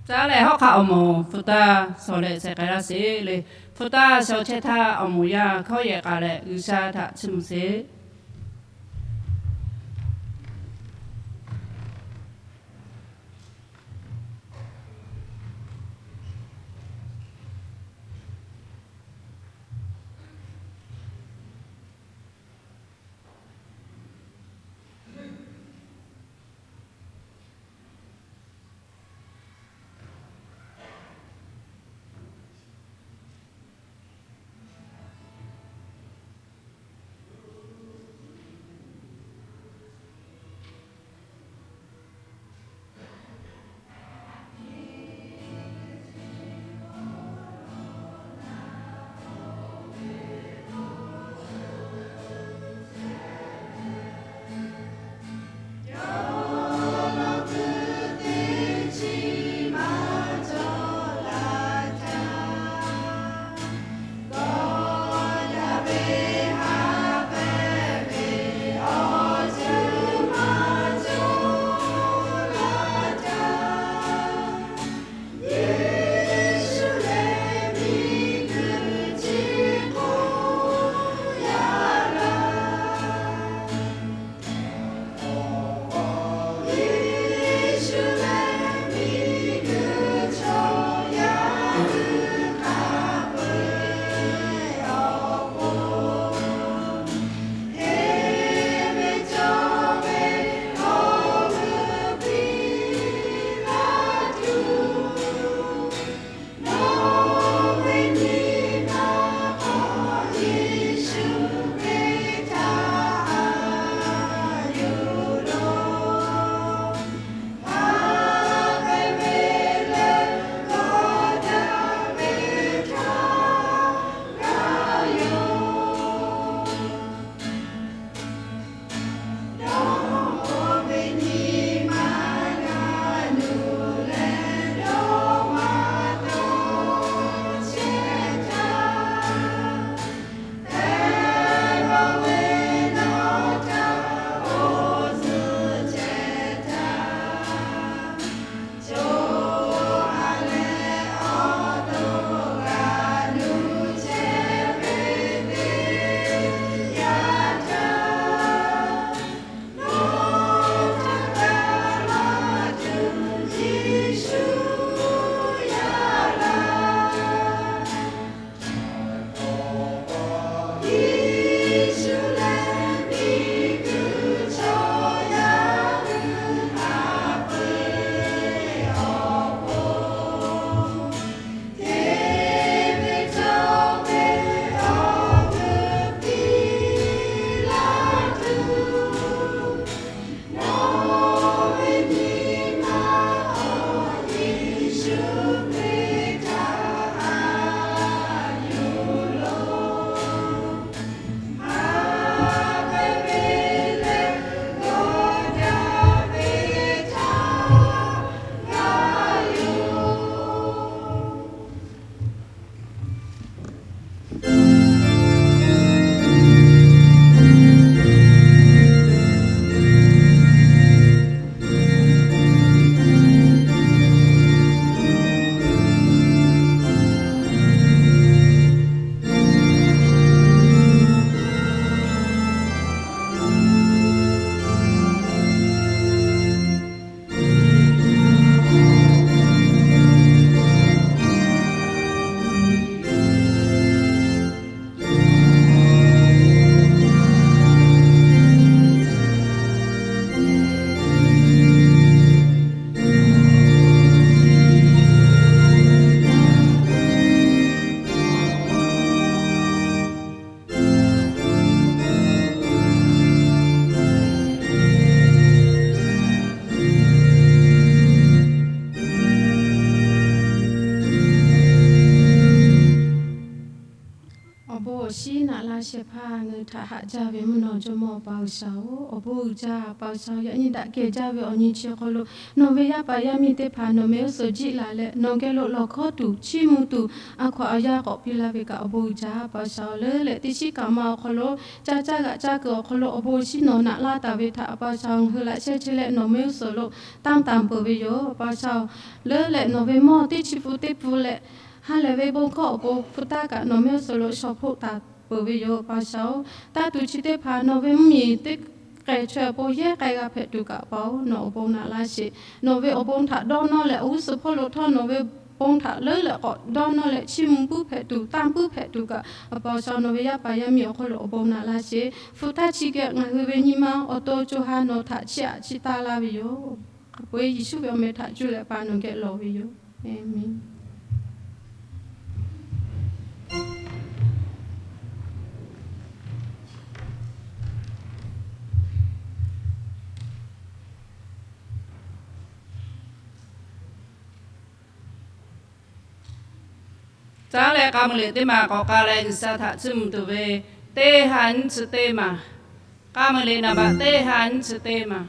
Caˉ leh hawˉ hk'aˆ awˬ moˍ hpu taˇ shawˍ leh shehˍ k'ai laˇ sheˍ le. Hpu taˇ shawˍ chehˇ htaˇ, awˬ moˍ yaˇ hkawˇ yehˬ k'a leh G'uiˬsha htaꞈ chiˇ mvuh sheˍ. Awˬ shiˉ naꞈ laˇ shehˍ hpaˇ ngaˬ hui htaꞈ haꞈ jaˇ ve mvuhˇ naw jawˇmawˇ Awˬ pa G'uiˬsha-oˬ, awˬ bon uiˍ jaˇ. Awˬ pa G'uiˬsha-oˬ, yaꞈ nyi daꞈ kehˬ jaˇ ve awˬ nyi chi awˬ hk'aw lo nawˬ ve yaˇ paˍ yaˇ miˇ teˇ hpaˍ nawˬ mehˆ g'uˇ suhˍ jiˆ laˬ leh nawˬ geh lo lawˬ hkawˉ tuˬ chiˇ mvuh tuˬ a hkaw aˬ yaˇ k'awꞈ piˇ laˇ ve kaꞈ awˬ bon uiˍ jaˇ. Awˬ pa G'uiˬsha-oˬ, leuˉ leh teˇ shiˉ kaꞈ ma awˬ hk'aw lo caˇ caˇ g'aꞈ caˇ kuiˬ awˬ hk'aw lo awˬ bon awˬ shiˉ nawˬ naꞈ laˇ taˍ ve htaꞈ Awˬ pa G'uiˬsha ngaˬ hui laꞈ shehˇ chehˇ leh nawˬ mehˆ g'uˇ suhˍ lo tanˇ tanˍ peuˬ ve yoˬ. Awˬ pa G'uiˬsha-oˬ, leuˉ leh nawˬ ve mawˇ teˇ chi pun teˇ pun leh ha lehˬ ve bon hkawˇ awˬ pon hpu taˇ kaꞈ nawˬ mehˆ g'uˇ suhˍ lo shawˍ hpoˆ taˍ peuˬ ve yoˬ. Awˬ pa G'uiˬsha-oˬ, taˇ tuˬ chi teˇ hpaˍ nawˬ ve mvuhˇmiˬ teˇ k'ehˬ chaweh awˬ pon yehˉ k'ai g'a hpehꞈ tuˬ kaꞈ, Awˬ pa-oˬ, nawˬ awˬ bon naꞈ laˇ sheˍ. Nawˬ ve awˬ bon htaꞈ dawˇ nawˇ leh awˬ g'uˇ suhˍ hpawˇ lo htawˇ nawˬ ve bon htaꞈ leuˉ leh k'awꞈ dawˇ nawˇ leh chiˇ mvuh puiˉ hpehꞈ tuˬ, tanˇ puiˉ hpehꞈ tuˬ kaꞈ, Awˬ pa G'uiˬsha nawˬ ve yaˇ paˍ yaˇ miˇ awˬ hk'aw lo awˬ bon naꞈ laˇ sheˍ. Hpu taˇ chi geh ngaˬ hui ve nyi ma awˬ to co ha nawˬ htaꞈ chiˇ aꞈ chiˇ taˇ laˇ ve yoˬ. Hk'a peu-eˬ Yeˍsuˆ ve awˬ meh htaꞈ cuˇ leh pa nawˬ geh lawˬ ve yoˬ. Aˬmenˍ. Caˉ leh k'a muiˬ liꞈ teˇ maˬ k'awꞈ k'a leh G'uiˬsha htaꞈ chiˇ mvuh tuˬ ve, teˇ ha nyiˇ chi teˇ maˬ. K'a muiˬ liꞈ naˍ baꞈ teˇ ha nyiˇ chi teˇ maˬ.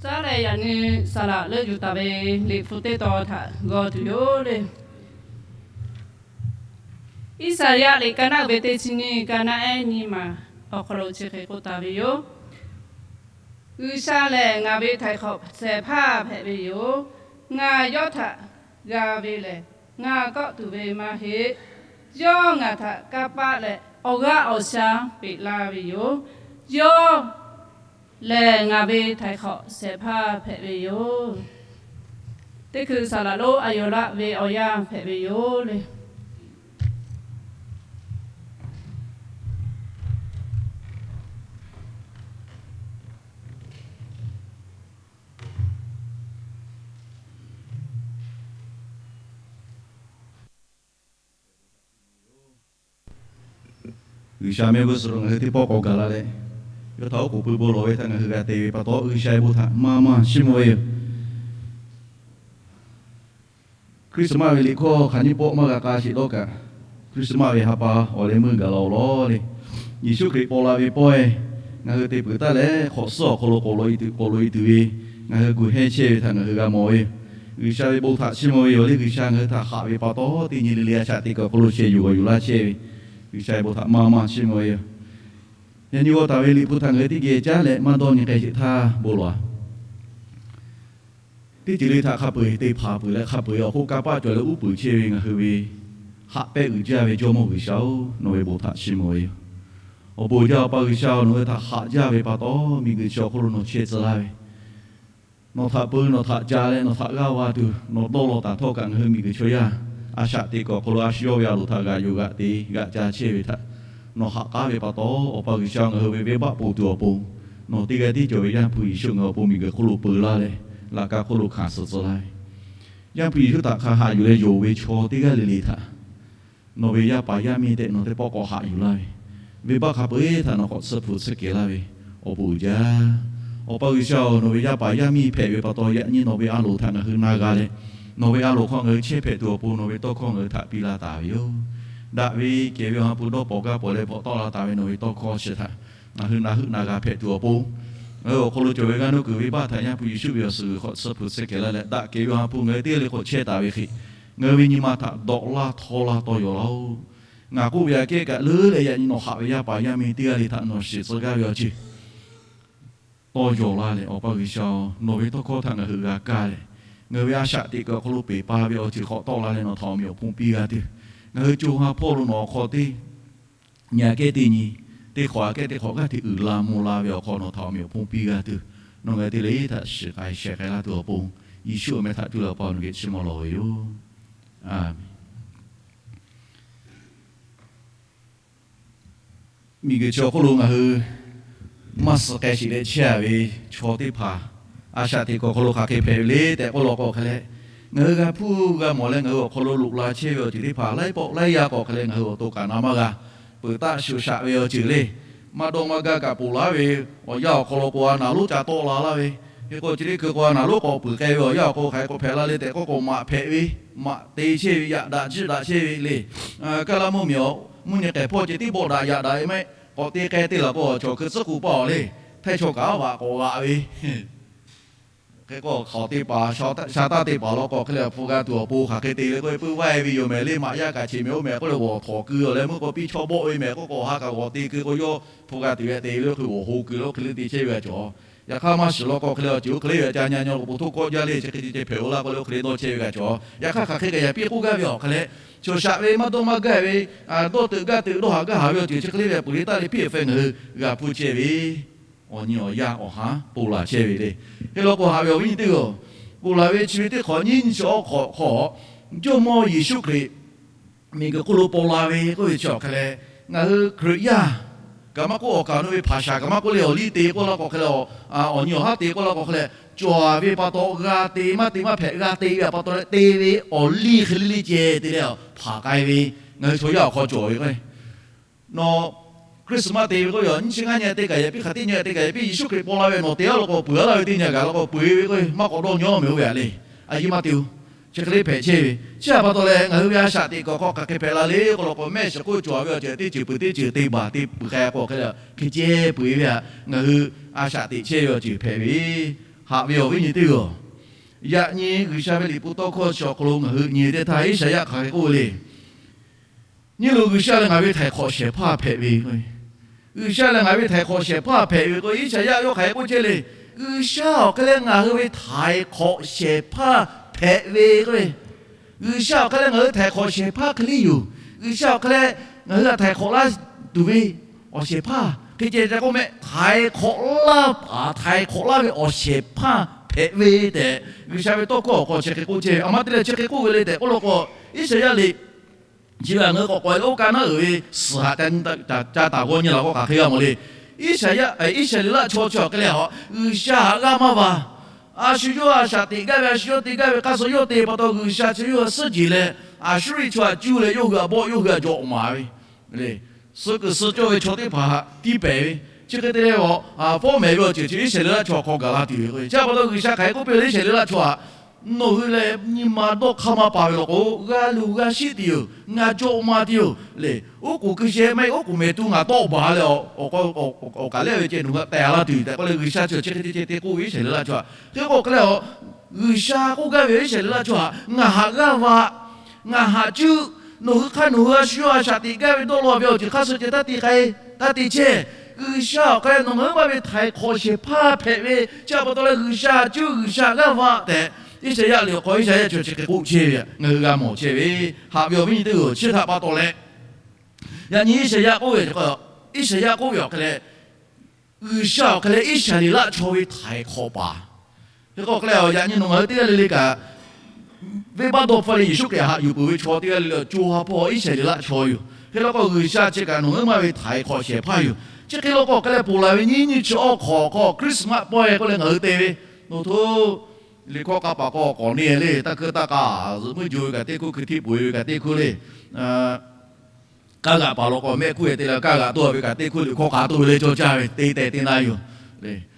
Taˇ leh yaꞈ nyi saˍ laꞈ leuˆ yuˬ taˍ ve liꞈ hpu teˇ tawn htaꞈ g'aw tuˬ yoˬ le. Iˉsaˍyaˆ liꞈ ka naˆ ve teˇ chi nyiˇ, ka naˆ ehˉ nyiˇ maˬ awˬ hk'aw lo chi hk'e k'oˆ taˍ ve yoˬ. G'uiˬsha lehˬ ngaˬ ve htaiˍ hk'awꞈ shehˍ hpaˇ hpehꞈ ve yoˬ. Ngaˬ yawˇ htaꞈ g'a ve lehˬ, ngaˬ kawˆ tuˬ ve maˇ heˆ. Yawˇ ngaˬ htaꞈ kanˇ paˆ leh awˬ g'aˇ awˬ sha peꞈ laˇ ve yoˬ. Yawˇ lehˬ ngaˬ ve htaiˍ hk'awꞈ shehˍ hpaˇ hpehꞈ ve yoˬ. Teˇ hkui saˍ laꞈ lonˉ a yaw laˆ ve awˬ yanˇ hpehꞈ ve yoˬ le. G'uiˬsha mehˆ g'uˇ suhˍ lo ngaˬ hui teˇ pawˆ k'awꞈ gaˬ la leh, yawˇ htaꞈ oˉ k'oˍ pui bon lawˬ ve htaꞈ ngaˬ hui g'a te ve pa taw, G'uiˬsha ve bon htaꞈ maˇ maˇ chiˇ mvuh ve yoˬ. Christmas ve liꞈ hkawˇ hk'aˬ nyiˇ pawˆ maˇ g'a k'a sheˍ dawˇ kaꞈ, Christmas ve ha pa awˬ leh meuˇ gaˬ la-oˬ lawˬ le. Yeˍsuˆ Hkriꞈ paw la ve pawehˇ ngaˬ hui te peuˬ taˉ leh, hk'awꞈ suhˉ awˬ hk'aw lo k'awꞈ loꞈ e tuˬ, k'awꞈ loꞈ e tuˬ ve ngaˬ hui kuˬ hehnˇ chehˇ ve htaꞈ ngaˬ hui g'a mawˬ ve yoˬ. G'uiˬsha ve bon htaꞈ chiˇ mvuh ve yoˬ le. G'uiˬsha ngaˬ hui htaꞈ haꞈ ve pa taw, teˇ nyi le le a shaꞈ teꞈ kuiˬ awˬ hk'aw lo sheh yuˬ g'awˬ yuˬ laˇ chehˇ ve G'uiˬsha ve bon htaꞈ maˇ maˇ chiˇ mvuh ve yoˬ. Yaꞈ nyi g'aw taˍ ve liꞈ hpu htaꞈ ngaˬ hui teˇ geh caˉ leh maˇ dawˇ nyi k'ai sheˍ htaˇ bon lawˬ-a. Teˇ ceuˬ le htaꞈ hk'a peu-eˬ te hpanˍ peuˬ leh, hk'a peu-eˬ awˬ hk'oˆ kanˇ paˆ cawˬ leh uˉ peunˍ chehˇ ve ngaˬ hui ve haꞈ pehnˇ uiˍ jaˇ ve Jawˇmawˇ G'uiˬsha-oˬ, nawˬ ve bon htaꞈ chiˇ mvuh ve yoˬ. Awˬ bon jaˇ Awˬ pa G'uiˬsha-oˬ, nawˬ hui htaꞈ haꞈ jaˇ ve pa taw, miˬguiˬ chi awˬ hk'oˆ lo nawˬ chehˇ tcuh laˇ ve, nawˬ htaꞈ peu nawˬ htaꞈ ca leh nawˬ htaꞈ g'aˇ va tuˬ nawˬ dawˇ law taˍ htawˇ kaꞈ, ngaˬ hui miˬguiˬ chaw yaˇ a shaꞈ teꞈ kuiˬ awˬ hk'aw lo a shu yawˇ ve a loˍ htaꞈ g'aꞈ yuˬ g'aꞈ te g'aꞈ ca chehˇ ve htaꞈ nawˬ haꞈ k'aˉ ve pa taw, Awˬ pa G'uiˬsha ngaˬ hui ve venˇbaˆ ponˬ tuˬ awˬ pon, nawˬ teˇ g'aˇ tiˉ cawˬ ve Yaˇ hpu Yeˍsuˆ ngaˬ hui awˬ pon miˬguiˬ hk'oˆ lo peu laˇ leh, laꞈ ka hk'oˆ lo hkanˍ suh tcuh laˇ ve, Yaˇ hpu Yeˍsuˆ htaꞈ hk'a haꞈ yuˬ leh yonˍ ve chaw teˇ g'aˇ le le htaꞈ nawˬ ve yaˇ paˍ yaˇ miˇ tehꞈ nawˬ teˇ pawˆ k'awꞈ haꞈ yuˬ laˇ ve, venˇbaˆ hk'a peu-eˬ htaꞈ nawˬ k'awꞈ tsuhˇ hpu tsuhˇ kehˬ laˇ ve awˬ bon uiˍ jaˇ. Awˬ pa G'uiˬsha-oˬ, nawˬ ve yaˇ paˍ yaˇ miˇ hpehꞈ ve pa taw, yaꞈ nyi nawˬ ve a loˍ htaꞈ ngaˬ hui na g'a leh, nawˬ ve a loˍ hk'aw ngaˬ hui chehˇ hpehꞈ tuˬ awˬ pon nawˬ ve tawˇ hkawˇ ngaˬ hui htaꞈ piˇ laˇ taˍ ve yoˬ. Daꞈ ve kehˬ ve Awˬ ha hpu dawˇ pawnˍ gaˇ pawnˍ leh bvuhꞈ tawˆ la taˍ ve nawˬ ve tawˇ hkawˇ chi htaꞈ ngaˬ hui na heuˆ na g'a hpehꞈ tuˬ awˬ pon, ngaˬ hui awˬ hk'aw lo cawˬ ve g'aˇ nuˇ kuiˬ venˇbaˆ htaꞈ Yaˇ hpu Yeˍsuˆ ve awˬ suhˍ g'uiˬ hk'aw tsuhˇ hpu tsuhˇ kehˬ laˇ leh, daꞈ kehˬ ve Awˬ ha hpu ngaˬ hui teˇ g'aˇ le k'o chehˇ taˍ ve hk'e, ngaˬ hui ve nyi ma htaꞈ dawꞈ laˇ htawˇ laˇ tawˇ yaw laˇ-oˬ. Ngaˬ k'oˆ ve aꞈ kehˉ kaꞈ leuˉ leh yaꞈ nyi nawˬ haꞈ ve yaˇ paˍ yaˇ miˇ teˇ g'aˇ le htaꞈ nawˬ shiˍ tcuh gaˇ ve awˬ ceuˬ tawˇ yaw laˇ leh, Awˬ pa G'uiˬsha-oˬ, nawˬ ve tawˇ hkawˇ htaꞈ ngaˬ hui g'a kaˇ leh, ngaˬ hui ve a shaꞈ teꞈ kuiˬ awˬ hk'aw lo peˬ pa ve awˬ ceuˬ hk'awꞈ tawˆ la leh nawˬ htaꞈ awˬ meꞈ awˬ hponˇ piˇ g'a tuˬ, ngaˬ hui co ha hpawˇ lo nawˬ awˬ hk'aw teˇ nyi aꞈ kehˉ teˇ nyi, teˇ hk'awꞈ aꞈ kehˉ teˇ hk'awꞈ g'aˇ hteꞈ uiˍ la mvuh la ve awˬ hk'aw nawˬ htaꞈ awˬ meꞈ awˬ hponˇ piˇ g'a tuˬ, nawˬ ngaˬ hui te leh htaꞈ shiˍ k'ai shehˍ k'ai laˇ tuˬ awˬ pon, Yeˍsuˆ awˬ meh htaꞈ cuˇ leh Awˬ pa nawˬ geh chiˇ mvuh lawˬ ve yoˬ. Aˬ Miˬguiˬ chi awˬ hk'oˆ lo ngaˬ hui maˇ suh k'ai sheˍ leh chehˇ-a ve chaw teˇ hpaˍ, a shaꞈ teꞈ kuiˬ awˬ hk'aw lo hk'aˬ hk'e hpehꞈ ve le tehꞈ k'oˆ law k'o hk'e leh, ngaˬ hui g'a hpuˇ g'a mawˬ leh ngaˬ hui awˬ hk'aw lo loꞈ la chehˇ ve awˬ ceuˬ teˇ hpaˍ laiˉ pawˆ laiˉ yaˇ k'o hk'e leh ngaˬ hui awˬ to kaꞈ na maˇ g'a peuˬ taˆ shuˍ shaꞈ ve awˬ ceuˬ le. Maˇ dawˇ maˇ gaˇ kaꞈ ponˬ laˇ ve awˬ yanˇ awˬ hk'aw lo k'o a naˍ lonˉ ca tawˆ la laˇ ve, hk'e k'o chi teˇ hkui k'o a naˍ lonˉ k'awꞈ peuˬ k'ai ve awˬ yanˇ awˬ hk'aw lo hk'aˬ hk'e k'awꞈ hpehꞈ la le tehꞈ k'oˆ k'o, maꞈ hpehꞈ ve, maꞈ te chehˇ ve, yaꞈ daꞈ jiˆ daꞈ chehˇ ve le. Kaˇ laˇ mvuhˇmiˬ awˬ mvuhˇ nyi k'ehˬ hpawˇ ceh tiˉ bawˆ daꞈ yaꞈ daꞈ ve maˇ heˆ. K'awꞈ te k'ai te laˬ k'o, cawˬ hkui tcuhˉ k'oˍ paˇ awˬ le, htaiˇ chaw kaꞈ a vaꞈ k'awꞈ g'aꞈ ve hk'e k'o, hk'aˬ teˇ hpaˍ sha taˇ teˇ hpaˍ law k'o hk'e leh hpu g'a tuˬ awˬ pon hk'aˬ hk'e te le k'o, puiˉ vaiˇ ve yoˬ mehˍ le, maꞈ yaˇ kaꞈ cheꞈ mehˍ oˇ mehˍ k'oˆ leh g'awˬ htawˍ keu awˬ leh meuˇ k'o piˇ chaw bawˆ ve mehˍ k'oˆ k'o, ha kaꞈ g'awˬ te keu k'o, yawˇ hpu g'a tuˬ ve te le hk'e g'awˬ ho keu le hk'e le te chehˇ ve g'a cawˬ. Yaꞈ hk'aˇ maˇ shiˍ law k'o hk'e leh awˬ ceuˬ oˇ hk'e le ve ca nya nya lo k'o, po htoˇ kawˆ jaˇ le chi hk'e ceh ceh hpehꞈ-o laˇ k'o le hk'e le dawˇ chehˇ ve g'a cawˬ. Yaꞈ hk'aˇ hk'aˬ hk'e kaꞈ yaꞈ piˇ k'oˆ gaˇ ve awˬ hk'e leh, chaw shaꞈ ve maˇ dawˇ maˇ gaˇ ve, dawˇ teuꞈ gaˇ teuꞈ dawˇ haˍ gaˇ haˍ ve awˬ ceuˬ chi hk'e le ve peuˬ le taˇ le piˇ feh ngaˬ hui g'a hpuˇ chehˇ ve awˬ nyi awˬ yaˇ awˬ ha ponˬ laˬ chehˇ ve le. Hk'e law k'o haꞈ ve awˬ viˉ nyi teˇ g'aˇ, ponˬ laˬ ve chi ve teˇ hk'awꞈ nyiˇ nyi chi awˉ hk'awꞈ hk'aw, Jawˇmawˇ Yeˍsuˆ Hkriꞈ miˬguiˬ hk'oˆ lo paw la ve k'oˆ ve chi awˬ hk'e leh, ngaˬ hui Hkriꞈ yaˇ kaꞈ maˇ k'oˆ, awˬ kaˍ nu ve hpaˍ shaˍ kaꞈ maˇ k'oˆ le, awˬ liˇ te k'oˆ laˇ k'o hk'e leh, awˬ nyi awˬ haˉ te k'oˆ laˇ k'o hk'e leh, cawˬ ve pa taw g'a te maˇ te maˇ hpehꞈ, g'a te ve pa taw leh te ve awˬ liˇ hk'e le le ceh te leh hpanˍ k'ai ve, ngaˬ hui chaw yaˇ awˬ hk'aw cawˬ ve k'o, nawˬ Christmas te ve k'oˆ ve, nyiˇ chi ngaˇ nyi te kaꞈ yaꞈ piˇ, hk'aˬ teˇ nyi te kaꞈ yaꞈ piˇ, Yeˍsuˆ Hkriꞈ paw la ve nawˬ te-a law k'o peuˬ-a laˇ ve teˇ nyi gaˬ law k'o peuˬ ve k'o, maˇ k'awꞈ dawˇ nyi-a mehˍ oˇ ve a le. A yiˇ maˇ te-o. Chi hk'e le hpehꞈ chehˇ ve, chi htaꞈ pa taw leh ngaˬ hui ve a shaꞈ teꞈ kuiˬ awˬ hk'aw hk'aˬ hk'e hpehꞈ la le k'o law k'o, mehˆ shiˍ hk'oˆ cawˬ ve awˬ ceuˬ teˇ ceuˬ peuˬ teˇ ceuˬ te baˬ te peuˬ k'ai k'o hk'e leh, hk'e ceh peu-eˬ ve htaꞈ ngaˬ hui a shaꞈ teꞈ chehˇ ve awˬ ceuˬ hpehꞈ ve Haꞈ ve awˬ viˉ nyi teˇ g'aˇ-oˬ, yaꞈ nyi G'uiˬsha ve liꞈ hpu tawˇ hkawˇ chi awˬ hk'aw lo ngaˬ hui nyi teˇ htaˇ, Iˉsaˍyaˆ hk'aˬ hk'e k'oˆ ve le. Nyi loˬ, G'uiˬsha lehˬ ngaˬ ve htaiˍ hk'awꞈ shehˍ hpaˇ hpehꞈ ve k'o, G'uiˬsha lehˬ ngaˬ ve htaiˍ hk'awꞈ shehˍ hpaˇ hpehꞈ ve k'o, Iˉsaˍyaˆ yawˇ hk'aˬ hk'e k'oˆ chehˇ le. G'uiˬsha awˬ hk'e leh ngaˬ hui ve htaiˍ hk'awꞈ shehˍ hpaˇ hpehꞈ ve k'o, G'uiˬsha awˬ hk'e leh ngaˬ hui htaiˍ hk'awꞈ shehˍ hpaˇ hk'e le yoˬ. G'uiˬsha awˬ hk'e leh ngaˬ hui htaꞈ htaiˍ hk'awꞈ laˇ tuˬ ve awˬ shehˍ hpaˇ hk'e ceh ca k'oˆ mehˆ, htaiˍ hk'awꞈ laˇ paˍ htaiˍ hk'awꞈ laˇ ve awˬ shehˍ hpaˇ hpehꞈ ve tehꞈ, G'uiˬsha ve tawˇ hkawˇ awˬ hk'aw chi hk'e k'oˆ chehˇ ve. A ma te leh chi hk'e k'oˆ ve le tehꞈ k'oˆ law k'o, Iˉsaˍyaˆ liꞈ chi ve ngaˬ hui k'awꞈ k'awꞈ e leh oˇ kaˇ naˉ uiˍ ve suhˍ haꞈ ca taˍ g'awˇ nyi laˬ k'o hk'aˬ hk'e g'a mawˬ le. Iˉsaˍyaˆ, Iˉsaˍreˍlaˆ chaw chi awˬ hk'e leh a, G'uiˬsha haꞈ g'aˇ maˇ va. A shu yawˇ a shaꞈ teꞈ gaˇ ve, a shu yawˇ te gaˇ ve hk'aˇ suh yawˇ te pa taw, G'uiˬsha chi yawˇ suhˉ jeˬ leh, Aˍsuˇriˆ chaw htaꞈ cuˇ leh yawˇ hui htaꞈ bawˆ, yawˇ hui htaꞈ jawꞈ maˍ ve le. Suh kuiˬ suh cawˇ ve chaw teˇ hpaˍ htaꞈ tiˇ pehˍ ve, chi hk'e te leh a, fawˉ mehˍ ve awˬ ceuˬ chi Iˉsaˍreˍlaˆ chaw awˬ hk'aw gaˬ la tuˬ ve k'o, chi pa taw G'uiˬsha hk'aˬ hk'e k'oˆ piˇ le, Iˉsaˍreˍlaˆ chaw htaꞈ, nawˬ hui lehˬ nyi ma dawˇ hk'aˇ maˇ pa ve law k'o, g'a luˬ g'a shiˆ tuˬ yoˬ. Ngaˬ jawꞈ maˍ tuˬ yoˬ le. Oˉ k'oˍ keu sheh maˇ heˆ, oˉ k'oˍ mehˍ tu ngaˬ tawˆ baˬ leh, awˬ kaˍ lehˆ ve ceh nawˬ hui htaꞈ teh laˇ tuˬ yoˬ tehꞈ k'oˆ leh, G'uiˬsha chi chi hk'e te ceh te k'oˆ ve Iˉsaˍreˍlaˆ chaw htaꞈ. Hk'e k'o hk'e leh a, G'uiˬsha k'oˆ gaˇ ve Iˉsaˍreˍlaˆ chaw htaꞈ ngaˬ haꞈ g'aˇ va, ngaˬ haꞈ cuˇ, nawˬ hui hk'aˇ nawˬ hui a shu yawˇ a shaꞈ teꞈ gaˇ ve dawˇ law ve awˬ ceuˬ hk'aˇ suh ceh taˇ te k'ai, taˇ te chehˇ. G'uiˬsha awˬ hk'e nawˬ ngaˬ hui maˇ ve htaiˍ hk'awꞈ shehˍ hpaˇ hpehꞈ ve, chi pa taw leh G'uiˬsha cuˇ, G'uiˬsha g'aˇ va tehꞈ, Iˉsaˍyaˆ liꞈ awˬ hk'aw Iˉsaˍyaˆ chi chi hk'e k'oˆ chehˇ ve ngaˬ hui g'a mawˬ chehˇ ve. Haꞈ ve awˬ viˉ nyi teˇ g'aˇ-oˬ, chi htaꞈ pa taw leh, yaꞈ nyi Iˉsaˍyaˆ k'oˆ ve, Iˉsaˍyaˆ k'oˆ ve awˬ hk'e leh, G'uiˬsha awˬ hk'e leh Iˉsaˍreˍlaˆ chaw ve htaiˍ hk'awꞈ paˍ. Hk'e k'o hk'e leh a, yaꞈ nyi nawˬ ngaˬ hui teˇ g'aˇ le le kaꞈ, venˇbaˆ dawˇ hpfuhˇ leh Yeˍsuˆ Hkriꞈ haꞈ yuˬ peuˬ ve chaw teˇ g'aˇ le le, co ha hpawˇ Iˉsaˍreˍlaˆ chaw yoˬ. Hk'e law k'o, G'uiˬsha chi kaꞈ nawˬ ngaˬ hui maˇ ve htaiˍ hk'awꞈ shehˍ hpaˇ yoˬ. Chi hk'e law k'o hk'e leh, ponˬ laˬ ve nyiˇ nyi chi awˇ hk'awꞈ hk'aw Christmas pawehˇ k'oˆ leh ngaˬ hui te ve, nawˬ hto liꞈ hkawˇ k'a paˍ k'awꞈ k'awꞈ neˇ le, taˇ hkuiˇ taˇ k'a, zuhꞈ muiˉ jo ve kaꞈ teˇ hkuˇ, hkui htiˆ peuˬ ve kaꞈ teˇ hkuˇ le. Kaˇ g'aꞈ paˍ law k'o mehˆ hkuˇ e te leh, kaˇ g'aꞈ toˇ ve kaꞈ teˇ hkuˇ liꞈ hkawˇ k'a toˇ ve le, cawˇ caˇ ve te tehꞈ te na yoˬ.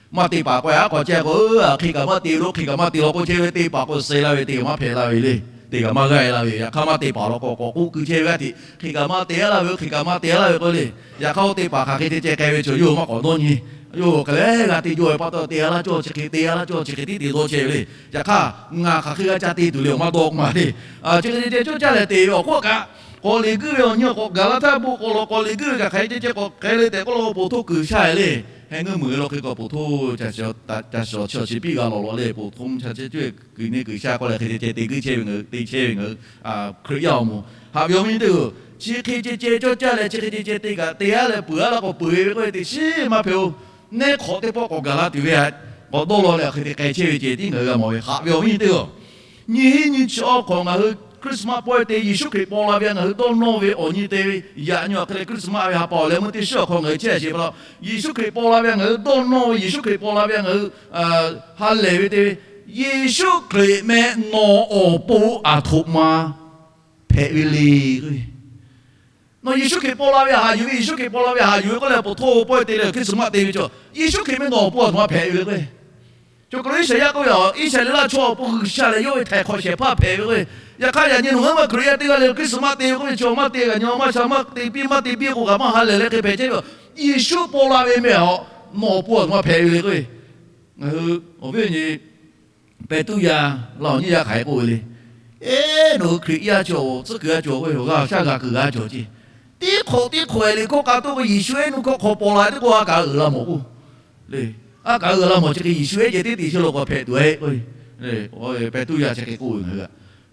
Maˇ te paˍ k'o, a k'awꞈ ceh k'o, hk'e kaꞈ maˇ te lo, hk'e kaꞈ maˇ te law k'o chehˇ ve, te paˍ k'o suh la ve, te kaꞈ maˇ hpehꞈ la ve le, te kaꞈ maˇ g'aˇ e la ve. Yaꞈ hk'aˇ maˇ te paˍ law k'o k'awꞈ k'oˆ keu chehˇ ve g'aˇ hteꞈ, hk'e kaꞈ maˇ te laˇ ve, hk'e kaꞈ maˇ te laˇ ve k'oˆ le. Yaꞈ hk'aˇ oˇ te paˍ hk'aˬ hk'e te ceh k'ai ve chaw yawˇ hui maˇ k'awꞈ dawˇ nyi. Yawˇ hui hk'e leh g'a te jaw ve pa taw te a laˇ cawˇ, chi hk'e te a laˇ cawˇ, chi hk'e tiˉ te dawˇ chehˇ ve le. Yaꞈ hk'aˇ ngaˬ hk'aˬ hk'e g'a ca te tuˬ le, awˬ maˇ dawˇ k'oˆ ma le. Chi hk'e ceh ceh cawˇ caˇ leh te ve awˬ hk'oˆ kaꞈ, k'awꞈ leˬ guiˇ ve awˬ nyi awˬ k'awꞈ gaˬ la htaˇ bon k'awꞈ lawꞈ k'awꞈ leˬ guiˇ ve kaꞈ hk'aˬ hk'e ceh ceh k'awꞈ hk'e le tehꞈ k'oˆ law k'o, poˬ htoˇ kuiˬ sha le. Heh ngeuˇ muiˬ ve law hk'e k'o, poˬ htoˇ ca shiˍ awˬ chi awˬ chi piˇ g'a lawꞈ lawꞈ le, poˬ htoˇ mvuhˇ cha chi cawˇ kuiˬ neˇ kuiˬ sha k'oˆ leh hk'e ceh ceh te guiˇ chehˇ ve ngaˬ hui, te chehˇ ve ngaˬ hui Hkriꞈ yaˇ awˬ moˍ. Haꞈ ve awˬ viˉ nyi teˇ g'aˇ-oˬ, chi hk'e ceh ceh cawˇ caˇ leh chi hk'e ceh ceh te kaꞈ te a leh peuˬ a laˇ k'o, peuˬ ve k'oˆ ve teꞈ shiˉ maˇ hpehꞈ-oˬ. Neˇ hk'awꞈ teˇ pawˆ k'awꞈ gaˬ la tuˬ ve, k'awꞈ dawˇ law leh hk'e te k'ai chehˇ ve ceh tiˉ ngaˬ hui g'a mawˬ ve. Haꞈ ve awˬ viˉ nyi teˇ g'aˇ-oˬ, nyi hiˉ nyi chi awˇ hk'awꞈ ngaˬ hui Christmas pawehˇ te Yeˍsuˆ Hkriꞈ paw la ve ngaˬ hui dawˇ nawˇ ve awˬ nyi te ve, yaꞈ nyi awˬ hk'e leh Christmas ve ha pa awˬ leh meuˇ teˇ shiˉ awˬ hk'aw ngaˬ hui chehˇ sheˍ pa taw, Yeˍsuˆ Hkriꞈ paw la ve ngaˬ hui dawˇ nawˇ ve, Yeˍsuˆ Hkriꞈ paw la ve ngaˬ hui ha lehˬ ve te ve, Yeˍsuˆ Hkriꞈ meh nawˬ awˬ pon aˬ htoꞈ ma hpehꞈ ve le k'o, nawˬ Yeˍsuˆ Hkriꞈ paw la ve haꞈ yuˬ ve, Yeˍsuˆ Hkriꞈ paw la ve haꞈ yuˬ ve k'oˆ leh, poˬ htoˇ pawehˇ te leh Christmas te ve chaw, Yeˍsuˆ Hkriꞈ meh nawˬ awˬ pon aˬ htoꞈ ma hpehꞈ ve le k'o, chaw hk'aˬ lo Iˉsaˍyaˆ k'oˆ ve, Iˉsaˍreˍlaˆ chaw awˬ pon G'uiˬsha lehˬ yawˇ ve htaiˍ hk'awꞈ shehˍ hpaˇ hpehꞈ ve k'o, yaꞈ hk'aˇ yaꞈ nyi nawˬ ngaˬ hui maˇ Hkriꞈ yaˇ teˇ g'aˇ le Christmas te ve k'oˆ ve chaw maˇ te g'a nyi, maˇ sha maˇ te piˇ maˇ te piˇ k'o kaꞈ maˇ ha lehˬ leh hk'e hpehꞈ chehˇ ve. Yeˍsuˆ paw la ve meh a, nawˬ awˬ pon aˬ htoꞈ ma hpehꞈ ve le k'o, ngaˬ hui awˬ viˉ awˬ nyi Pehˍtuˇyaˇ laˇ awˬ nyiˇ yaˇ hk'aˬ hk'e k'oˆ ve le. Eˬ, nawˬ hui Hkriꞈ yaˇ cawˬ, tcuhˉ kuiˬ yaˇ cawˬ k'oˆ ve, awˬ g'aˇ shaˉ g'a kuiˬ g'a cawˬ ce. Teˇ hk'awꞈ teˇ hk'awꞈ e liꞈ hkawˇ k'a toˆ k'o, Yeˍsuˆ ehˉ nuˇ hkawˇ hk'aw paw la ve teˇ k'o, a kaꞈ uiˍ la mawˬ k'o le. A kaꞈ uiˍ la mawˬ chi hk'e Yeˍsuˆ ehˉ ceh teˇ te chi lo k'awꞈ hpehꞈ tuˬ e k'o, Pehˍtuˇyaˇ chi hk'e k'oˆ ve ngaˬ hui a,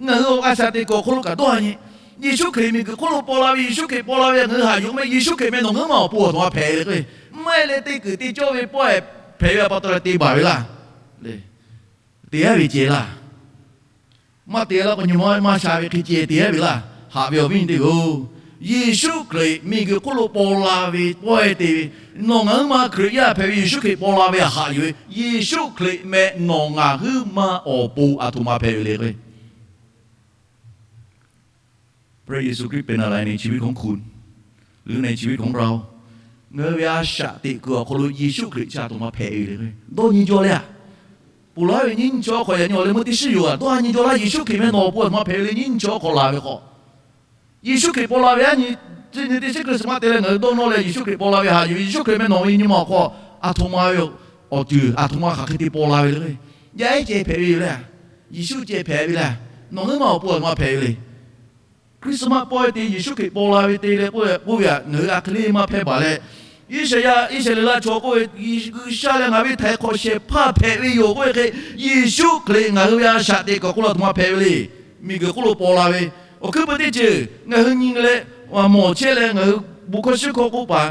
ngaˬ hui awˬ g'a shaˍ te kuiˬ awˬ hk'aw lo kaꞈ dawˇ nyi. Yeˍsuˆ Hkriꞈ miˬguiˬ hk'oˆ lo paw la ve, Yeˍsuˆ Hkriꞈ paw la ve ngaˬ hui haꞈ yuˬ k'o meh, Yeˍsuˆ Hkriꞈ meh nawˬ ngaˬ hui maˇ awˬ pon aˬ htoꞈ ma hpehꞈ ve le k'o, maˇ heˆ leh te kuiˬ te cawˇ ve pawehˇ hpehꞈ ve pa taw leh te baˬ ve laˇ. Te aˉ ve ceh laˇ. Maˇ te laˇ k'o nyi ma maˇ sha ve hk'e ceh te aˉ ve laˇ. Haꞈ ve awˬ viˉ nyi teˇ g'aˇ-oˬ, Yeˍsuˆ Hkriꞈ miˬguiˬ hk'oˆ lo paw la ve pawehˇ te ve, nawˬ ngaˬ hui ma Hkriꞈ yaˇ hpehꞈ ve Yeˍsuˆ Hkriꞈ paw la ve haꞈ yuˬ ve, Yeˍsuˆ Hkriꞈ meh nawˬ ngaˬ hui ma awˬ pon aˬ htoꞈ ma hpehꞈ ve le k'o พระเยซูคริสต์เป็นอะไรในชีวิตของคุณ หรือในชีวิตของเรา Ngaˬ hui ve a shaꞈ teꞈ kuiˬ awˬ hk'aw lo Yeˍsuˆ Hkriꞈ chi aˬ htoꞈ ma hpehꞈ ve le. Dawˇ nyi jaw leh a, ponˬ laˬ ve nyiˇ nyi chi awˇ hk'awꞈ yaꞈ nyi awˬ leh meuˇ teˇ shiˉ yoˬ a, dawˇ nyi jaw laˇ, Yeˍsuˆ Hkriꞈ meh nawˬ awˬ pon aˬ htoꞈ ma hpehꞈ ve le. Nyiˇ nyi chi awˇ hk'awꞈ laˬ ve hk'aw, Yeˍsuˆ Hkriꞈ paw la ve a nyi, teˇ shiˉ Christmas te leh ngaˬ hui dawˇ nawˇ leh Yeˍsuˆ Hkriꞈ paw la ve haꞈ yuˬ ve, Yeˍsuˆ Hkriꞈ meh nawˬ ve nyi ma awˬ hk'aw aˬ htoꞈ ma ve awˬ ceuˬ aˬ htoꞈ ma hk'aˬ hk'e te paw la ve le. Yaˇ ehˉ ceh hpehꞈ ve yoˬ le. Yeˍsuˆ ceh hpehꞈ ve le. Nawˬ ngaˬ huiˉ ma awˬ pon a ma hpehꞈ ve le. Christmas pawehˇ te Yeˍsuˆ Hkriꞈ paw la ve te leh k'oˆ ve, k'oˆ ve htaꞈ ngaˬ hui a hk'e le maˇ hpehˇ baˬ leh, Iˉsaˍyaˆ, Iˉsaˍreˍlaˆ chaw k'oˆ ve, G'uiˬsha lehˬ ngaˬ ve htaiˍ hk'awꞈ shehˍ hpaˇ hpehꞈ ve yoˬ k'oˆ ve hk'e, Yeˍsuˆ Hkriꞈ ngaˬ hui ve a shaꞈ teꞈ kuiˬ awˬ hk'oˆ lo a htoꞈ ma hpehꞈ ve le. Miˬguiˬ hk'oˆ lo paw la ve, awˬ hkuiˉ peuˬ teˇ ceuˬ ngaˬ hui nyi leh, mawˬ chehˇ leh ngaˬ hui bon hkawˇ shiˉ hkawˇ k'oˆ paˍ,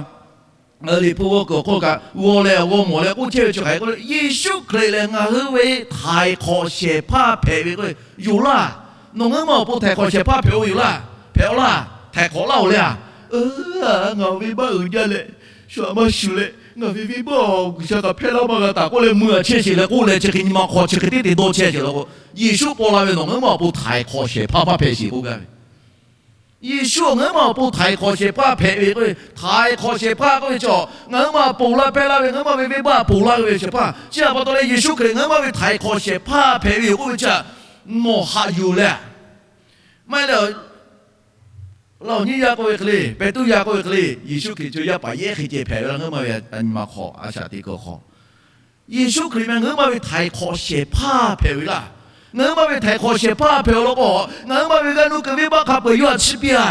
ngaˬ hui Liꞈ hpu g'aw kuiˬ awˬ hk'oˆ kaꞈ g'aw leh g'aw mawˬ leh k'oˆ chehˇ ve chi hk'aˬ hk'e k'oˆ le, Yeˍsuˆ Hkriꞈ lehˬ ngaˬ hui ve htaiˍ hk'awꞈ shehˍ hpaˇ hpehꞈ ve k'oˆ ve yoˬ laˇ. Nawˬ ngaˬ huiˉ ma awˬ pon htaiˍ hk'awꞈ shehˍ hpaˇ hpehꞈ-o yoˬ laˇ. Hpehꞈ-aw laˇ. Htaiˍ hk'awꞈ laˇ-oˬ le a. Ngaˬ venˇbaˆ uiˍ jaˇ leh, shu aꞈ maˇ shuˍ leh, ngaˬ ve venˇbaˆ G'uiˬsha kaꞈ hpehˇ laˇ maˇ g'a taˍ k'oˆ leh mui aꞈ chehˇ sheˍ leh k'oˆ leh chi hk'e nyi ma hk'aw chi hk'e teˇ te dawˇ chehˇ sheˍ law k'o, Yeˍsuˆ paw la ve nawˬ ngaˬ huiˉ ma awˬ pon htaiˍ hk'awꞈ shehˍ hpaˇ maˇ hpehꞈ sheˍ k'oˆ gaˇ ve. Yeˍsuˆ ngaˬ huiˉ ma awˬ pon htaiˍ hk'awꞈ shehˍ hpaˇ hpehꞈ ve k'oˆ ve, htaiˍ hk'awꞈ shehˍ hpaˇ k'oˆ ve chi, ngaˬ huiˉ ma ponˬ laˇ hpehˇ laˇ ve ngaˬ huiˉ ma ve venˇbaˆ ponˬ laˇ ve shehˍ hpaˇ chi a pa taw leh Yeˍsuˆ Hkriꞈ ngaˬ huiˉ ma ve htaiˍ hk'awꞈ shehˍ hpaˇ hpehꞈ ve yoˬ k'oˆ ve chi, nawˬ haꞈ yuˬ leh, maˇ heˆ leh, Laˇ awˬ nyiˇ yaˇ k'oˆ ve hk'e le, pehˬ tuˉ yaˇ k'oˆ ve hk'e le, Yeˍsuˆ Hkriꞈ chi yaˇ paˍ yehˉ hk'e ceh hpehꞈ ve laˇ. Ngaˬ huiˉ ma ve a nyi ma hk'aw a shaꞈ teꞈ kuiˬ hk'aw, Yeˍsuˆ Hkriꞈ meh ngaˬ huiˉ ma ve htaiˍ hk'awꞈ shehˍ hpaˇ hpehꞈ ve laˇ. Ngaˬ huiˉ ma ve htaiˍ hk'awꞈ shehˍ hpaˇ hpehꞈ-o law k'o, ngaˬ huiˉ ma ve g'aˇ nuˇ kuiˬ venˇbaˆ hk'a peu-eˬ yawˇ a chiˇ piˇ-a.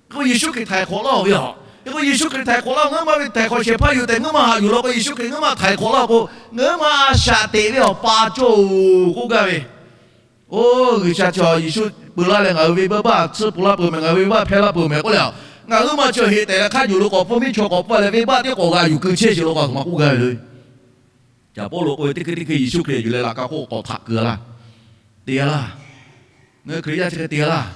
K'o Yeˍsuˆ Hkriꞈ htaiˍ hk'awꞈ laˇ-oˬ ve a. Hk'e k'o Yeˍsuˆ Hkriꞈ htaiˍ hk'awꞈ laˇ-oˬ, ngaˬ huiˉ ma ve htaiˍ hk'awꞈ shehˍ hpaˇ yoˬ tehꞈ ngaˬ huiˉ ma haꞈ yuˬ law k'o, Yeˍsuˆ Hkriꞈ ngaˬ huiˉ ma htaiˍ hk'awꞈ laˇ-oˬ k'o, ngaˬ huiˉ ma a shaꞈ teꞈ ve awˬ pa cawˇ-oˬ k'oˆ gaˇ ve. Oˇ, G'uiˬsha chi Yeˍsuˆ peu laˇ leh ngaˬ hui venˇbaˆ tsuhˇ peuˬ laˇ peuˬ mehˍ, ngaˬ hui venˇbaˆ hpehˇ laˇ peuˬ mehˍ k'oˆ leh, ngaˬ huiˉ ma chi heꞈ tehꞈ leh hk'aˇ yuˬ lo k'awꞈ pfuhˇ miˇ chaw k'awꞈ pfuhˇ leh venˇbaˆ teˇ k'awꞈ g'a yuˬ keu chehˇ sheˍ law k'o, a htoꞈ ma k'oˆ gaˇ ve le. Caˍ Pawˇluꞈ k'oˆ ve, teˇ hkui teˇ hkui Yeˍsuˆ Hkriꞈ yuˬ leh laꞈ ka hk'oˆ k'awꞈ htaꞈ keu-a laˇ. Te-a laˇ. Ngaˬ hui Hkriꞈ yaˇ chi hk'e te-a laˇ.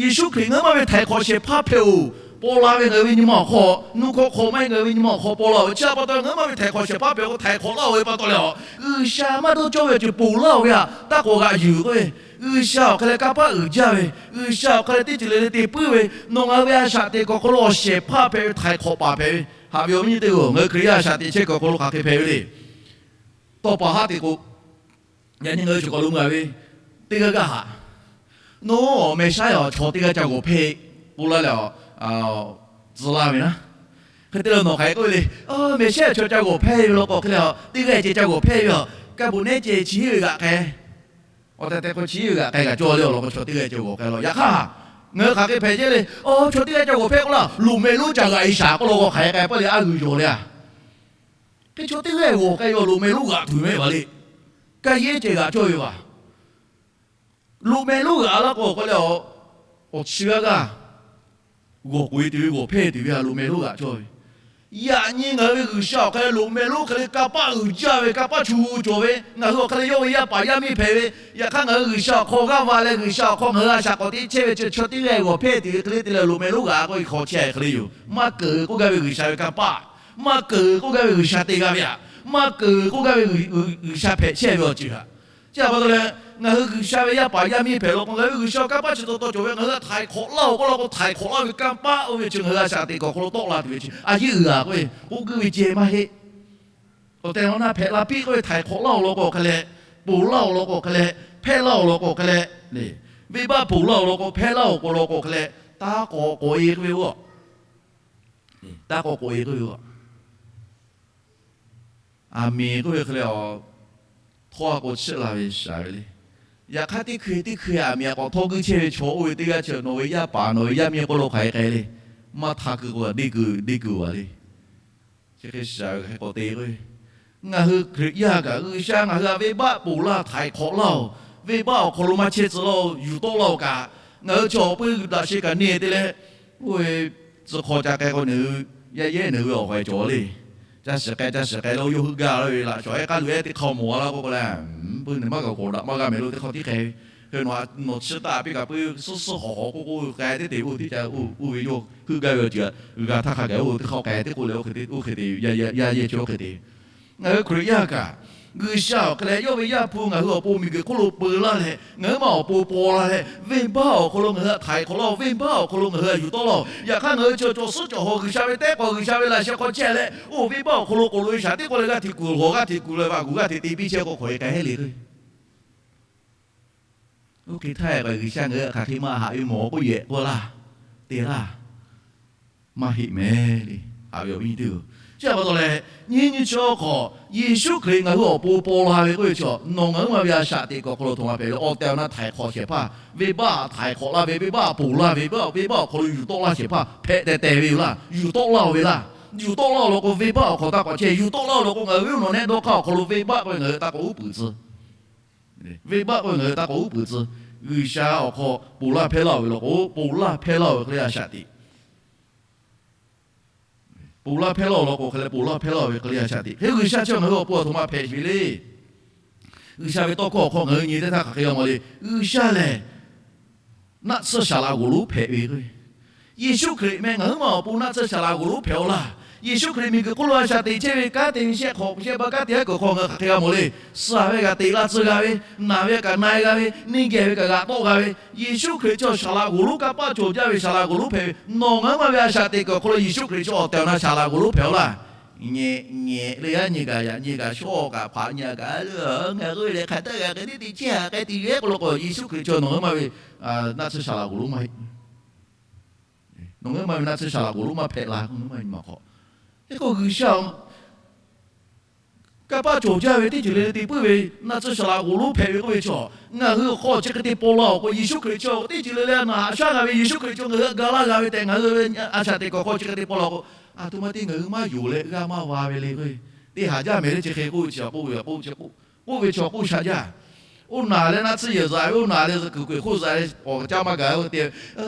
Yeˍsuˆ Hkriꞈ ngaˬ huiˉ ma ve htaiˍ hk'awꞈ shehˍ hpaˇ hpehꞈ-oˬ, paw la ve ngaˬ hui ve nyi ma awˬ hk'aw, nuˇ hkawˇ hk'awꞈ maˇ heˆ, ngaˬ hui ve nyi ma awˬ hk'aw paw la-oˬ. Chi a pa taw ngaˬ huiˉ ma ve htaiˍ hk'awꞈ shehˍ hpaˇ hpehꞈ k'o, htaiˍ hk'awꞈ laˇ-oˬ ve pa taw leh a, G'uiˬsha maˇ dawˇ cawˇ ve awˬ ceuˬ ponˬ laˇ-oˬ ve htaꞈ taˇ k'awꞈ g'aꞈ yuˬ k'oˆ ve, G'uiˬsha awˬ hk'e leh kanˇ paˆ uiˍ jaˇ ve, G'uiˬsha awˬ hk'e leh teˇ ceuˬ le le te puiˉ ve, nawˬ ngaˬ hui ve a shaꞈ teꞈ kuiˬ awˬ hk'aw lo awˬ shehˍ hpaˇ hpehꞈ ve htaiˍ hk'awꞈ paˍ hpehꞈ ve, haꞈ ve awˬ viˉ nyi teˇ g'aˇ-oˬ, ngaˬ hui Hkriꞈ yaˇ a shaꞈ teꞈ chehˇ kuiˬ awˬ hk'aw lo hk'aˬ hk'e hpehꞈ ve le. Tawˇ pa haˉ te k'o, yaꞈ nyi ngaˬ hui chi k'awꞈ lo mui-a ve, teˇ g'aˇ g'aˇ haꞈ, nawˬ Mehˍsaˍyaˆ awˬ chaw teˇ g'aˇ ca g'awˬ hpehˇ k'oˆ laˇ leh, tcuh laˇ ve naˉ. Hk'e te leh nawˬ hk'aˬ hk'e k'oˆ ve le, Mehˍsaˍyaˆ awˬ chaw ca g'awˬ hpehˇ ve law k'o hk'e le, teˇ g'aˇ ceh ca g'awˬ hpehˇ ve a, ka bon nehˉ ceh chi hiˉ ve g'aꞈ k'ai, awˬ tehˬ tehˬ k'o chi hiˉ ve g'aꞈ k'ai kaꞈ cawˇ le awˬ lawn k'o chaw teˇ g'aˇ ceh g'awˬ k'ai law. Yaꞈ hk'aˇ, ngaˬ hui hk'aˬ hk'e hpehꞈ chehˇ le, chaw teˇ g'aˇ ca g'awˬ hpehˇ k'oˆ laˇ, loꞈ mehˍ lonˉ ca g'aꞈ-e shaˍ k'oˆ law k'o hk'aˬ hk'e k'ai pawˆ le a g'uiˬ yawˬ le a. Hk'e chaw teˇ g'aˇ g'awˬ k'ai ve a, loꞈ mehˍ lonˉ g'aꞈ tuˬ mehˍ ve le. Ka yehˉ ceh g'aꞈ cawˇ ve a. Loꞈ mehˍ lonˉ g'aꞈ laˇ k'o k'o leh, awˬ chi g'aˇ g'aˇ g'awˬ k'oꞈ-e tuˬ ve, g'awˬ hpehˇ tuˬ ve a, loꞈ mehˍ lonˉ g'aꞈ cawˇ ve. Yaꞈ nyi ngaˬ hui ve G'uiˬsha awˬ hk'e leh loꞈ mehˍ lonˉ hk'e le kanˇ paˆ uiˍ jaˇ ve, kanˇ paˆ chu cawˬ ve, ngaˬ hui awˬ hk'e leh yawˇ ve yaˇ paˍ yaˇ miˇ hpehꞈ ve, yaꞈ hk'aˇ ngaˬ hui G'uiˬsha awˬ hk'aw g'aˇ va leh G'uiˬsha awˬ hk'aw ngaˬ hui a shaꞈ k'awꞈ te chehˇ ve chi chaw teˇ g'aˇ g'awˬ hpehˇ tuˬ ve hk'e le te leh loꞈ mehˍ lonˉ g'aꞈ k'oˆ ve hk'aw chehˇ hk'e le yoˬ. Maˇ keunˍ k'oˆ gaˇ ve G'uiˬsha ve kanˇ paˆ, maˇ keunˍ k'oˆ gaˇ ve G'uiˬsha te g'a ve htaꞈ, maˇ keunˍ k'oˆ gaˇ ve G'uiˬsha hpehꞈ chehˇ ve awˬ ceuˬ htaꞈ. Chi a pa taw leh, ngaˬ hui G'uiˬsha ve yaˇ paˍ yaˇ miˇ hpehꞈ law k'o, ngaˬ hui G'uiˬsha kanˇ paˆ chi taw taw cawˬ ve, ngaˬ hui htaꞈ htaiˍ hk'awꞈ laˇ-oˬ k'oˆ law k'o, htaiˍ hk'awꞈ laˇ ve kanˇ paˆ oˇ ve chi ngaˬ hui a shaꞈ teꞈ kuiˬ awˬ hk'aw lo tawˆ la tuˬ ve chi a yeˇ uiˍ g'aꞈ k'oˆ ve, k'oˆ guiˇ ve ceh maˇ heˆ. Awˬ tehˬ awˬ na hpehꞈ la piˇ k'oˆ ve htaiˍ hk'awꞈ laˇ-oˬ law k'o hk'e leh, ponˬ laˇ-oˬ law k'o hk'e leh, hpehˇ laˇ-oˬ law k'o hk'e leh, venˇbaˆ ponˬ laˇ-oˬ law k'o hpehˇ laˇ-oˬ k'o law k'o hk'e leh, taˇ k'awꞈ k'oꞈ-e k'oˆ ve oˇ, taˇ k'awꞈ k'oꞈ-e k'oˆ ve oˇ. Aˬ miˍ k'oˆ ve hk'e le, htawˇ a k'o chiˆ la ve shaˍ ve le. Yaꞈ hk'aˇ teˇ hkui teˇ hkui aˬ miˍ a k'awꞈ htawˇ guiˇ chehˇ ve chaw oˇ ve teˇ g'aˇ chi nawˬ ve yaˇ paˍ nawˬ ve yaˇ miˇ k'oˆ lo hk'aˬ hk'e k'ai le. Maˇ htaˇ keu k'o deˇ keu deˇ keu-a le. Chi hk'e shaˍ ve hk'e k'awꞈ te k'o, ngaˬ hui Hkriꞈ yaˇ kaꞈ G'uiˬsha ngaˬ hui htaꞈ venˇbaˆ ponˬ laˇ htaiˍ hk'awꞈ laˇ-oˬ, venˇbaˆ awˬ hk'aw lo maˇ chehˇ tcuh laˇ-oˬ, yuˬ tawˆ laˇ-oˬ kaꞈ, ngaˬ hui chi awˬ pui g'uiˬ daꞈ sheh kaꞈ neˇ te leh, oˇ ve tcuh hk'aw ca k'ai k'o, nawˬ hui yaˇ yehˉ nawˬ hui ve awˬ hk'aw cawˬ le. Ca shiˍ k'ai ca shiˍ k'ai leh oˇ yawˇ heuˆ gaˇ laˇ ve laꞈ shawˍ ehˉ k'aˉ lo ehˉ teˇ hk'aˇ mawˬ laˇ k'oˆ k'o leh, puiˉ nawˬ maˇ kaꞈ k'awꞈ daꞈ maˇ g'a mehˍ lo teˇ hk'aˇ tiˉ k'ai ve. Hk'e nawˬ nawˬ chi taˇ piˇ kaꞈ puiˉ suhˉ suhˉ hawˍ hawˍ k'oˆ k'oˆ k'ai teˇ te oˇ tiˉ ca oˇ ve yawˇ heuˆ gaˇ ve awˬ ceuˬ g'a htaˇ hk'a gaˬ oˇ teˇ hk'aˇ k'ai teˇ k'oˆ leh oˇ hk'e te oˇ hk'e te yaˇ yehˇ chi oˇ hk'e te Ngaˬ hui Hkriꞈ yaˇ kaꞈ G'uiˬsha awˬ hk'e leh yawˇ ve Yaˇ hpu ngaˬ hui awˬ pon miˬguiˬ hk'oˆ lo peu laˇ leh, ngaˬ huiˉ ma awˬ pon paw la leh, venˇbaˆ awˬ hk'aw lo ngaˬ hui htaꞈ htaiˍ hk'awꞈ laˇ-oˬ, venˇbaˆ awˬ hk'aw lo ngaˬ hui htaꞈ yuˬ tawˆ laˇ-oˬ. Yaꞈ hk'aˇ ngaˬ hui chi cawˬ suhˉ cawˬ hawˍ G'uiˬsha ve tehˉ k'awꞈ G'uiˬsha ve laꞈ sheh hk'aw chehˇ leh, oˇ venˇbaˆ awˬ hk'aw lo k'oꞈ loꞈ-e shaˍ teˇ k'oˆ leh g'aˇ hteꞈ kuˬ hawˍ g'aˇ hteꞈ kuˬ leh vaꞈ kuˬ g'aˇ hteꞈ te piˇ chehˇ k'o hk'aˬ hk'e k'ai heˆ le. Oˇ hk'e htaˇ hk'aˬ G'uiˬsha ngaˬ hui hk'aˬ hk'e maˇ haꞈ ve mawˬ k'oˆ yehꞈ k'oˆ laˇ te laˇ. Maˇ heˆ mehˍ le. Haꞈ ve awˬ viˉ nyi teˇ-oˬ, chi htaꞈ pa taw leh, nyiˇ nyi chi awˬ hk'aw Yeˍsuˆ Hkriꞈ ngaˬ hui awˬ pon paw la ve k'oˆ ve chaw, nawˬ ngaˬ huiˉ ma ve a shaꞈ teꞈ kuiˬ awˬ hk'aw lo htoꞈ ma hpehꞈ ve le. Awˬ tehˬ awˬ na htaiˍ hk'awꞈ shehˍ hpaˇ, venˇbaˆ htaiˍ hk'awꞈ laˇ ve, venˇbaˆ ponˬ laˇ ve, venˇbaˆ awˬ hk'aw lo yuˬ tawˆ laˇ shehˍ hpaˇ hpehꞈ tehˬ tehˬ ve yoˬ laˇ. Yuˬ tawˆ laˇ-oˬ ve laˇ. Yuˬ tawˆ laˇ-oˬ law k'o, venˇbaˆ awˬ hk'aw taˇ k'awꞈ chehˇ. Yuˬ tawˆ laˇ-oˬ law k'o, ngaˬ hui ve oˇ nawˬ nehˆ dawˇ hk'aˇ awˬ hk'aw lo venˇbaˆ k'oˆ ve ngaˬ hui taˇ k'awꞈ uˉ peunˍ tcuh. Venˇbaˆ k'oˆ ve ngaˬ hui taˇ k'awꞈ uˉ peunˍ tcuh. G'uiˬsha awˬ hk'aw ponˬ laˇ hpehˇ laˇ-oˬ ve law k'o, ponˬ laˇ hpehˇ laˇ-oˬ ve hk'e le a shaꞈ teꞈ Ponˬ laˇ hpehˇ laˇ-oˬ law k'o, hk'e leh ponˬ laˇ hpehˇ laˇ-oˬ ve hk'e le a shaꞈ teꞈ. Hk'e G'uiˬsha chi ngaˬ hui awˬ pon aˬ htoꞈ ma hpehꞈ ve le. G'uiˬsha ve tawˇ hkawˇ awˬ hk'aw ngaˬ hui nyi teˇ htaˇ hk'aˬ hk'e g'a mawˬ le. G'uiˬsha lehˬ, naˆ tsuhˇ saˍ laꞈ g'oˍ lonˉ hpehꞈ ve k'o, Yeˍsuˆ Hkriꞈ meh ngaˬ huiˉ ma awˬ pon naˆ tsuhˇ saˍ laꞈ g'oˍ lonˉ hpehꞈ-aw laˇ. Yeˍsuˆ Hkriꞈ miˬguiˬ hk'oˆ lo a shaꞈ teꞈ chehˇ ve kanˉ te ve shehˆ hk'awꞈ shehˆ ba kanˉ te haˉ kuiˬ hk'aw ngaˬ hui hk'aˬ hk'e g'a mawˬ le. Suh ve kaꞈ teꞈ la tcuh g'a ve, naˬ ve kaꞈ na-e g'a ve, neˇ geh ve kaꞈ g'aꞈ tawˆ g'a ve, Yeˍsuˆ Hkriꞈ chi saˍ laꞈ g'oˍ lonˉ kanˇ paˆ cawˬ jaˇ ve saˍ laꞈ g'oˍ lonˉ hpehꞈ ve, nawˬ ngaˬ huiˉ ma ve a shaꞈ teꞈ kuiˬ awˬ hk'aw lo Yeˍsuˆ Hkriꞈ chi awˬ tehˬ awˬ na saˍ laꞈ g'oˍ lonˉ hpehꞈ-aw laˇ. Nyehˬ nyehˬ le yaˇ nyi kaꞈ yaꞈ nyi kaꞈ shawˉ kaꞈ hpaꞈ nyi kaꞈ le, ngaˬ hui lehˬ hk'aˬ htaˇ g'a hk'e teˇ te chehˇ ha hk'e te yehˉ k'o law k'o, Yeˍsuˆ Hkriꞈ chi nawˬ ngaˬ huiˉ ma ve naˆ tsuhˇ saˍ laꞈ g'oˍ lonˉ maˇ heˆ. Nawˬ ngaˬ huiˉ ma ve naˆ tsuhˇ saˍ laꞈ g'oˍ lonˉ maˇ hpehꞈ la k'o, ngaˬ huiˉ ma nyi ma hk'aw, hk'e k'o G'uiˬsha kanˇ paˆ cawˬ jaˇ ve teˇ ceuˬ le le te puiˉ ve naˆ tsuhˇ saˍ laꞈ g'oˍ lonˉ hpehꞈ ve k'oˆ ve chaw, ngaˬ hui awˬ hk'aw chi hk'e te paw la-oˬ k'o, Yeˍsuˆ Hkriꞈ chi teˇ ceuˬ le le a naˬ haꞈ shaˉ g'a ve, Yeˍsuˆ Hkriꞈ chi ngaˬ hui htaꞈ ga laˇ g'a ve tehꞈ ngaˬ hui ve a shaꞈ teꞈ kuiˬ awˬ hk'aw chi hk'e te paw la k'o, aˬ htoꞈ ma te ngaˬ hui maˇ yonˍ leh g'aˇ maˇ va ve le k'o, teˇ haꞈ jaˇ mehˍ le chi hk'e k'oˆ ve chi k'oˆ ve k'oˆ ve chaw k'oˆ sha jaˇ. Oˇ naˬ leh naˆ tsuhˇ yehˬ zaꞈ ve, oˇ naˬ leh kuiˬ kuiˬ hk'oˆ zaꞈ leh awˬ caˇ maˇ gaˬ ve te,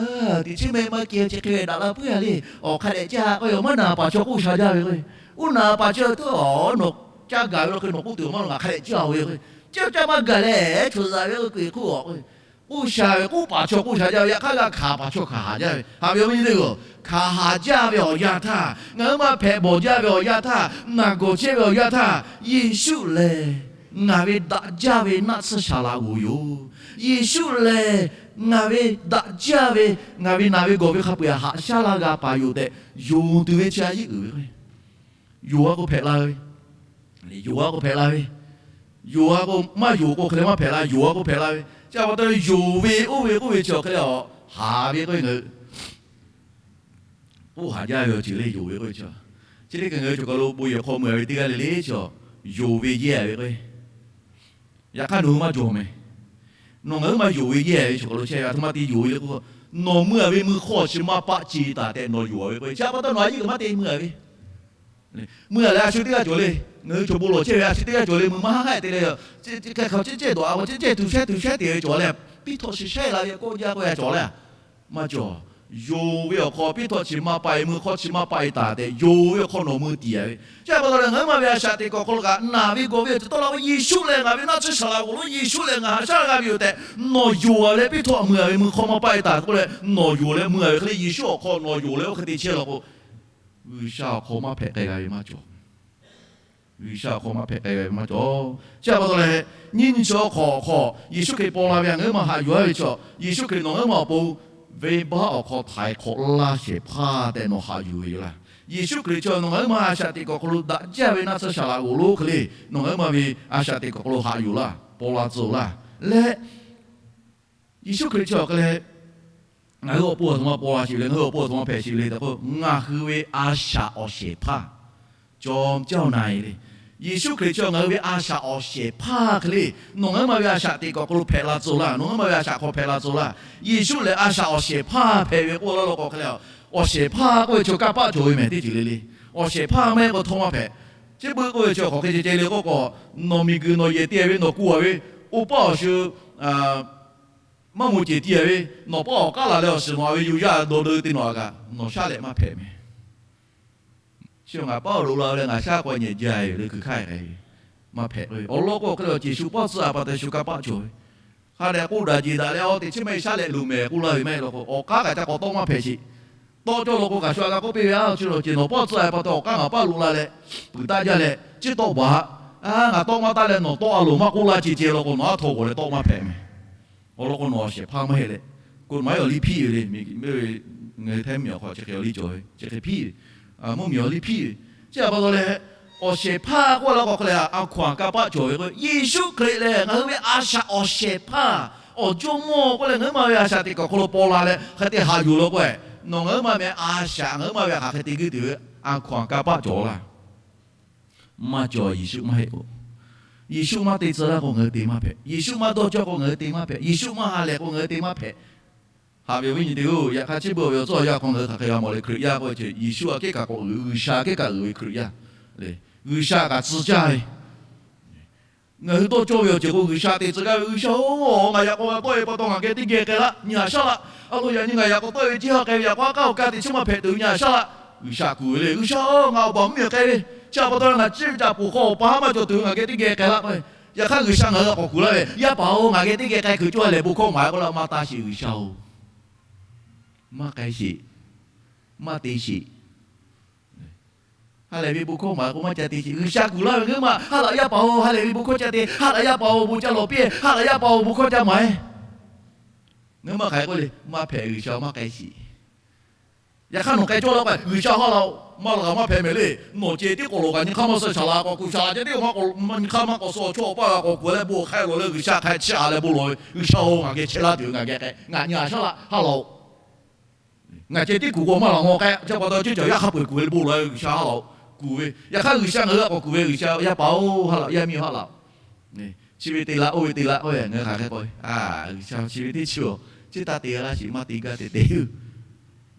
teꞈ chiˉ meh maˇ kehˬ chi hk'e ve daꞈ la puiˉ-a le. Awˬ hk'a dehꞈ caˇ k'o, awˬ maˇ naˬ paˍ chaw k'oˆ sha jaˇ ve k'o, oˇ naˬ paˍ chaw teˇ nawˬ caˇ gaˬ ve law hk'e nawˬ k'oˆ tuˬ maˇ lo ngaˬ hk'a dehꞈ caˇ-oˬ ve k'o, caˇ caˇ maˇ gaˬ leh chaw zaꞈ ve k'o kuiˬ hk'oˆ a k'o, k'oˆ sha ve k'oˆ paˍ chaw k'oˆ sha jaˇ ve, yaꞈ hk'aˇ g'a hkanˍ paˍ chaw hkanˍ haˍ jaˇ ve, haꞈ ve awˬ viˉ nyi teˇ-oˬ, hkanˍ haˍ jaˇ ve awˬ yanˇ htaˇ, ngaˬ huiˉ ma hpehꞈ bawˬ jaˇ ve awˬ yanˇ htaˇ, naˬ gawˬ chehˇ ve awˬ yanˇ htaˇ, Yeˍsuˆ lehˬ ngaˬ ve daꞈ jaˇ ve naˆ tsuhˇ saˍ laꞈ g'oˍ yoˬ. Yeˍsuˆ lehˬ ngaˬ ve daꞈ jaˇ ve, ngaˬ ve naˬ ve gawˬ ve hk'a peu-eˬ haꞈ shaˉ laˇ g'a paˍ yoˬ tehꞈ yonˍ tuˬ ve chi a yeˇ uiˍ ve k'o, yonˍ a k'o hpehꞈ la ve, yonˍ a k'o hpehꞈ la ve, yonˍ a k'o maˇ yonˍ k'o hk'e leh maˇ hpehꞈ la, yonˍ a k'o hpehꞈ la ve. Chi pa taw yonˍ ve oˇ ve k'oˆ ve chi awˬ hk'e leh a haˍ ve k'oˆ ve ngaˬ hui k'oˆ haˍ jaˇ ve awˬ ceuˬ le, yonˍ ve k'oˆ ve chi. Chi teˇ hk'e ngaˬ hui chaw kaˬ lo bon yehˬ hk'aw mui-a ve teˇ g'aˇ le le chi, yonˍ ve yehˇ ve k'o, yaꞈ hk'aˇ nawˬ hui maˇ cawˬ mehˍ. Nawˬ ngaˬ huiˉ ma yonˍ ve yehˇ ve chaw kaˬ lo chehˇ ve, aˬ htoꞈ ma te yonˍ ve le k'o, nawˬ mui-a ve mui hk'aw chi maˇ paˆ ce taˍ tehꞈ nawˬ yonˍ-a ve k'o, chi pa taw nawˬ a yeˇ kaꞈ maˇ te mui-a ve. Mui-a leh a shu teˇ g'aˇ cawˬ le. Ngaˬ hui chaw bon lawˬ chehˇ ve a shu teˇ g'aˇ cawˬ le, mui maˇ haˉ haˉ te le. Hk'aˬ hk'aˬ cehˇ cehˇ dawˬ a k'o cehˇ cehˇ tuˬ shehˉ tuˬ shehˉ te ve cawˬ leh, piˇ htawꞈ chi shehˉ la ve k'oˆ jaˇ k'oˆ ve cawˬ le. Maˇ cawˬ. Yonˍ ve awˬ hk'aw piˇ htawꞈ chi maˇ paˆ-e, mui hk'aw chi maˇ paˆ-e taˍ tehꞈ yonˍ ve awˬ hk'aw nawˬ mui tiˍ-a ve. Chi pa taw leh ngaˬ huiˉ ma ve a shaꞈ teꞈ kuiˬ awˬ hk'aw lo kaꞈ naˬ ve gawˬ ve awˬ ceuˬ tawˆ la k'o, Yeˍsuˆ lehˬ ngaˬ ve naˆ tsuhˇ saˍ laꞈ g'oˍ lonˉ, Yeˍsuˆ lehˬ ngaˬ haꞈ shaˉ g'a ve yoˬ tehꞈ nawˬ yonˍ-a leh piˇ htawꞈ mui-a ve mui hk'aw maˇ paˆ-e taˍ k'oˆ leh nawˬ yonˍ leh mui-a ve hk'e le, Yeˍsuˆ awˬ hk'aw nawˬ yonˍ leh oˇ hk'e te chehˇ law k'o, G'uiˬsha awˬ hk'aw maˇ hpehꞈ k'ai g'a ve maˇ cawˬ. G'uiˬsha awˬ hk'aw maˇ hpehꞈ k'ai g'a ve maˇ cawˬ. Chi pa taw leh, nyiˇ nyi chi awˬ hk'aw awˬ hk'aw Yeˍsuˆ Hkriꞈ paw la ve htaꞈ ngaˬ huiˉ ma haꞈ yuˬ-a ve chaw, Yeˍsuˆ Hkriꞈ nawˬ ngaˬ huiˉ ma awˬ pon venˇbaˆ awˬ hk'aw htaiˍ hk'awꞈ laˇ shehˍ hpaˇ tehꞈ nawˬ haꞈ yuˬ ve yoˬ laˇ. Yeˍsuˆ Hkriꞈ chi nawˬ ngaˬ huiˉ ma a shaꞈ teꞈ kuiˬ awˬ hk'aw lo daꞈ jaˇ ve naˆ tsuhˇ saˍ laꞈ g'oˍ lonˉ hk'e le, nawˬ ngaˬ huiˉ ma ve a shaꞈ teꞈ kuiˬ awˬ hk'aw lo haꞈ yuˬ laˇ, paw la tcuh laˇ. Leh Yeˍsuˆ Hkriꞈ chi awˬ hk'e leh ngaˬ hui awˬ pon aˬ htoꞈ ma paw la sheˍ le, ngaˬ hui awˬ pon aˬ htoꞈ ma hpehꞈ sheˍ le tehꞈ k'o, ngaˬ hui ve a shaꞈ awˬ shehˍ hpaˇ cawˬ caˇ na-e le. Yeˍsuˆ Hkriꞈ chi ngaˬ hui ve a shaꞈ awˬ shehˍ hpaˇ hk'e le, nawˬ ngaˬ huiˉ ma ve a shaꞈ teꞈ kuiˬ awˬ hk'aw lo hpehꞈ la tcuh laˇ, nawˬ ngaˬ huiˉ ma ve a shaꞈ hk'aw hpehꞈ la tcuh laˇ. Yeˍsuˆ lehˬ a shaꞈ awˬ shehˍ hpaˇ hpehꞈ ve k'oˆ laˇ law k'o hk'e le, awˬ shehˍ hpaˇ k'oˆ ve chi kanˇ paˆ cawˬ ve mehˍ teˇ ceuˬ le le. Awˬ shehˍ hpaˇ maˇ heˆ k'o htawˇ maˇ hpehꞈ. Chi beuꞈ k'oˆ ve chi hk'aˬ hk'e ceh ceh le k'oˆ k'o, nawˬ miˬguiˬ nawˬ yehˬ te ve, nawˬ ku-a ve, oˇ paˆ awˬ shu maˇ moˍ ceˬ ti-a ve, nawˬ paˆ awˬ k'aˉ laˬ leh awˬ shiˍ nawˬ-a ve yuˬ yaˇ dawˇ dawˇ te nawˬ-a kaꞈ nawˬ shaˉ leh maˇ hpehꞈ mehˍ. Chi ngaˬ paˉ awˬ lo la leh ngaˬ shaˉ k'aw nyehˬ jaˇ ve le, hkui hk'aˇ hk'e maˇ hpehꞈ k'o, awˬ lawn k'o hk'e le, awˬ ceˬ shu paˆ tcuh-a pa taw shu kanˇ paˆ cawˬ ve. Hk'a dehꞈ k'oˆ daꞈ jeˬ daꞈ leh, aˬ teꞈ chiˉ maˇ heˆ shaˉ leh loˍ mehˍ k'oˆ laˇ ve maˇ heˆ law k'o, awˬ k'aˉ kaꞈ ca k'awꞈ tawˆ maˇ hpehꞈ sheˍ. Tawˆ cawˇ law k'o, kaꞈ shu a g'a k'oˆ piˇ ve, a, chi awˬ ceˬ nawˬ paˆ tcuh-a pa taw awˬ k'aˉ ngaˬ paˇ loꞈ la leh, puiˍ taˆ jaˇ leh, ciˉ tawˆ baˬ-a. Ngaˬ tawˆ maˇ taˇ leh nawˬ tawˆ a loˍ maˇ k'oˆ laˇ ce ce law k'o, nawˬ aˉ htaw g'awˬ leh tawˆ maˇ hpehꞈ mehˍ. Awˬ lawn k'o nawˬ awˬ shehˍ hpaˇ maˇ heˆ leh, k'o maˇ heˆ awˬ liˇ hpiˇ ve le, ngaˬ hui hteˇ miˬ awˬ hk'aw chi hk'e awˬ liˇ cawˬ ve, chi hk'e hpiˇ ve, mvuhˇ miˬ awˬ liˇ hpiˇ ve. Chi pa taw leh, awˬ shehˍ hpaˇ k'oˆ laˇ k'o hk'e le, a hkaw-anˬ kanˇ paˆ cawˬ ve k'o, Yeˍsuˆ Hkriꞈ lehˬ ngaˬ hui ve a shaꞈ awˬ shehˍ hpaˇ, awˬ jawˇmawˇ k'oˆ leh ngaˬ huiˉ ma ve a shaꞈ teꞈ kuiˬ awˬ hk'aw lo paw la leh hk'e te haꞈ yuˬ law k'o, nawˬ ngaˬ huiˉ ma ve a shaꞈ ngaˬ huiˉ ma ve hk'aˬ hk'e te guiˇ tuˬ ve a hkaw-anˬ kanˇ paˆ cawˬ laˇ. Maˇ cawˬ, Yeˍsuˆ maˇ heˆ k'o. Yeˍsuˆ maˇ te tcuh laˇ k'o ngaˬ hui te maˇ hpehꞈ. Yeˍsuˆ maˇ dawˇ cawˇ k'o ngaˬ hui te maˇ hpehꞈ. Yeˍsuˆ maˇ ha lehˬ k'o ngaˬ hui te maˇ hpehꞈ. Haꞈ ve awˬ viˉ nyi teˇ-oˬ, yaꞈ hk'aˇ chi beuꞈ ve awˬ tcuhˉ awˬ yanˇ hk'aw ngaˬ hui hk'aˬ hk'e g'a mawˬ le, Hkriꞈ yaˇ k'oˆ ve chi Yeˍsuˆ aꞈ kehˉ kaꞈ k'awꞈ uiˍ, G'uiˬsha aꞈ kehˉ kaꞈ uiˍ ve Hkriꞈ yaˇ. G'uiˬsha kaꞈ tcuh caˇ ve Ngaˬ hui dawˇ cawˇ ve awˬ ceuˬ k'o, G'uiˬsha te tcuh gaˇ ve, G'uiˬsha-oˬ, ngaˬ yaꞈ k'aw g'a tawˆ ve pa taw ngaˬ geh teˇ geh k'ai laˇ, nyi a shaˉ laˇ. A lo yaꞈ nyi ngaˬ yaꞈ k'aw tawˆ ve ceˇ ha k'ai ve yaꞈ k'aw a k'aˉ awˬ kaˇ teꞈ chiˉ maˇ hpehꞈ tuˬ ve nyi a shaˉ laˇ. G'uiˬsha kuˬ ve le, G'uiˬsha-oˬ, ngaˬ awˬ baˬ mvuhˇmiˬ k'ai ve, chi pa taw ngaˬ ciˇ ve caꞈ poˬ hk'aw awˬ pa haˉ maˇ cawˬ tuˬ ve ngaˬ geh teˇ geh k'ai laˇ k'o. Yaꞈ hk'aˇ G'uiˬsha ngaˬ hui k'awꞈ kuˬ laˇ ve, Yaˇ paˍ-oˬ, ngaˬ geh teˇ geh k'ai kuiˬ cawˇ lehˬ bon hkawˇ maˍ k'oˆ laˇ maˇ taˇ sheˍ, G'uiˬsha-oˬ, maˇ k'ai sheˍ, maˇ te sheˍ. Ha lehˬ ve bon hkawˇ maˍ k'o maˇ ca te sheˍ. G'uiˬsha kuˬ laˇ ve, Ngaˬ hui ma ha laꞈ Yaˇ paˍ-oˬ, ha lehˬ ve bon hkawˇ ca te, ha laꞈ Yaˇ paˍ-oˬ, bon ca lawˬ piˇ-e, ha laꞈ Yaˇ paˍ-oˬ, bon hkawˇ ca maˍ-e. Ngaˬ hui maˇ hk'aˬ hk'e k'oˆ le, maˇ hpehꞈ, G'uiˬsha maˇ k'ai sheˍ. Yaꞈ hk'aˇ nawˬ k'ai cawˇ laˇ k'o, G'uiˬsha haˉ laˇ-oˬ, maˇ laꞈ g'a maˇ hpehꞈ mehˍ le. Nawˬ ceh tiˉ k'awꞈ lawˬ kaꞈ nyi hk'aˇ maˇ suh, shaˍ laꞈ k'awꞈ kuˬ, shaˍ laꞈ ceh tiˉ k'awꞈ maˇ k'awꞈ nyi hk'aˇ maˇ k'awꞈ suh, chaw awˬ paˇ g'a k'awꞈ kuˬ leh bon hk'aˇ lawˬ leh G'uiˬsha hk'a chiˇ a leh bon lawˬ ve, G'uiˬsha-oˬ, ngaˬ geh chehˇ laˇ tuˬ ve ngaˬ geh k'ai, ngaˬ nyi a shaˉ laˇ, haˉ laˇ-oˬ. Ngaˬ ceh tiˉ kuˬ k'o maˇ laꞈ g'a k'ai, chi pa taw ceuˇ caˬ yaˇ hk'a peu-eˬ kuˬ ve le bon lawˬ ve, G'uiˬsha haˉ laꞈ-oˬ, kuˬ ve. Yaꞈ hk'aˇ G'uiˬsha ngaˬ hui htaꞈ k'awꞈ kuˬ ve, G'uiˬsha Yaˇ paˍ-oˬ, haˉ laꞈ, Yaˇ miˇ-oˬ, haˉ laꞈ-oˬ. Chi ve te laˇ, oˇ ve te laˇ k'oˆ ve, ngaˬ hui hk'aˬ hk'e k'oˆ ve, G'uiˬsha chi ve teˇ chi-oˬ, chi taˇ te laˇ sheˍ, maˇ te gaˇ te te yoˬ,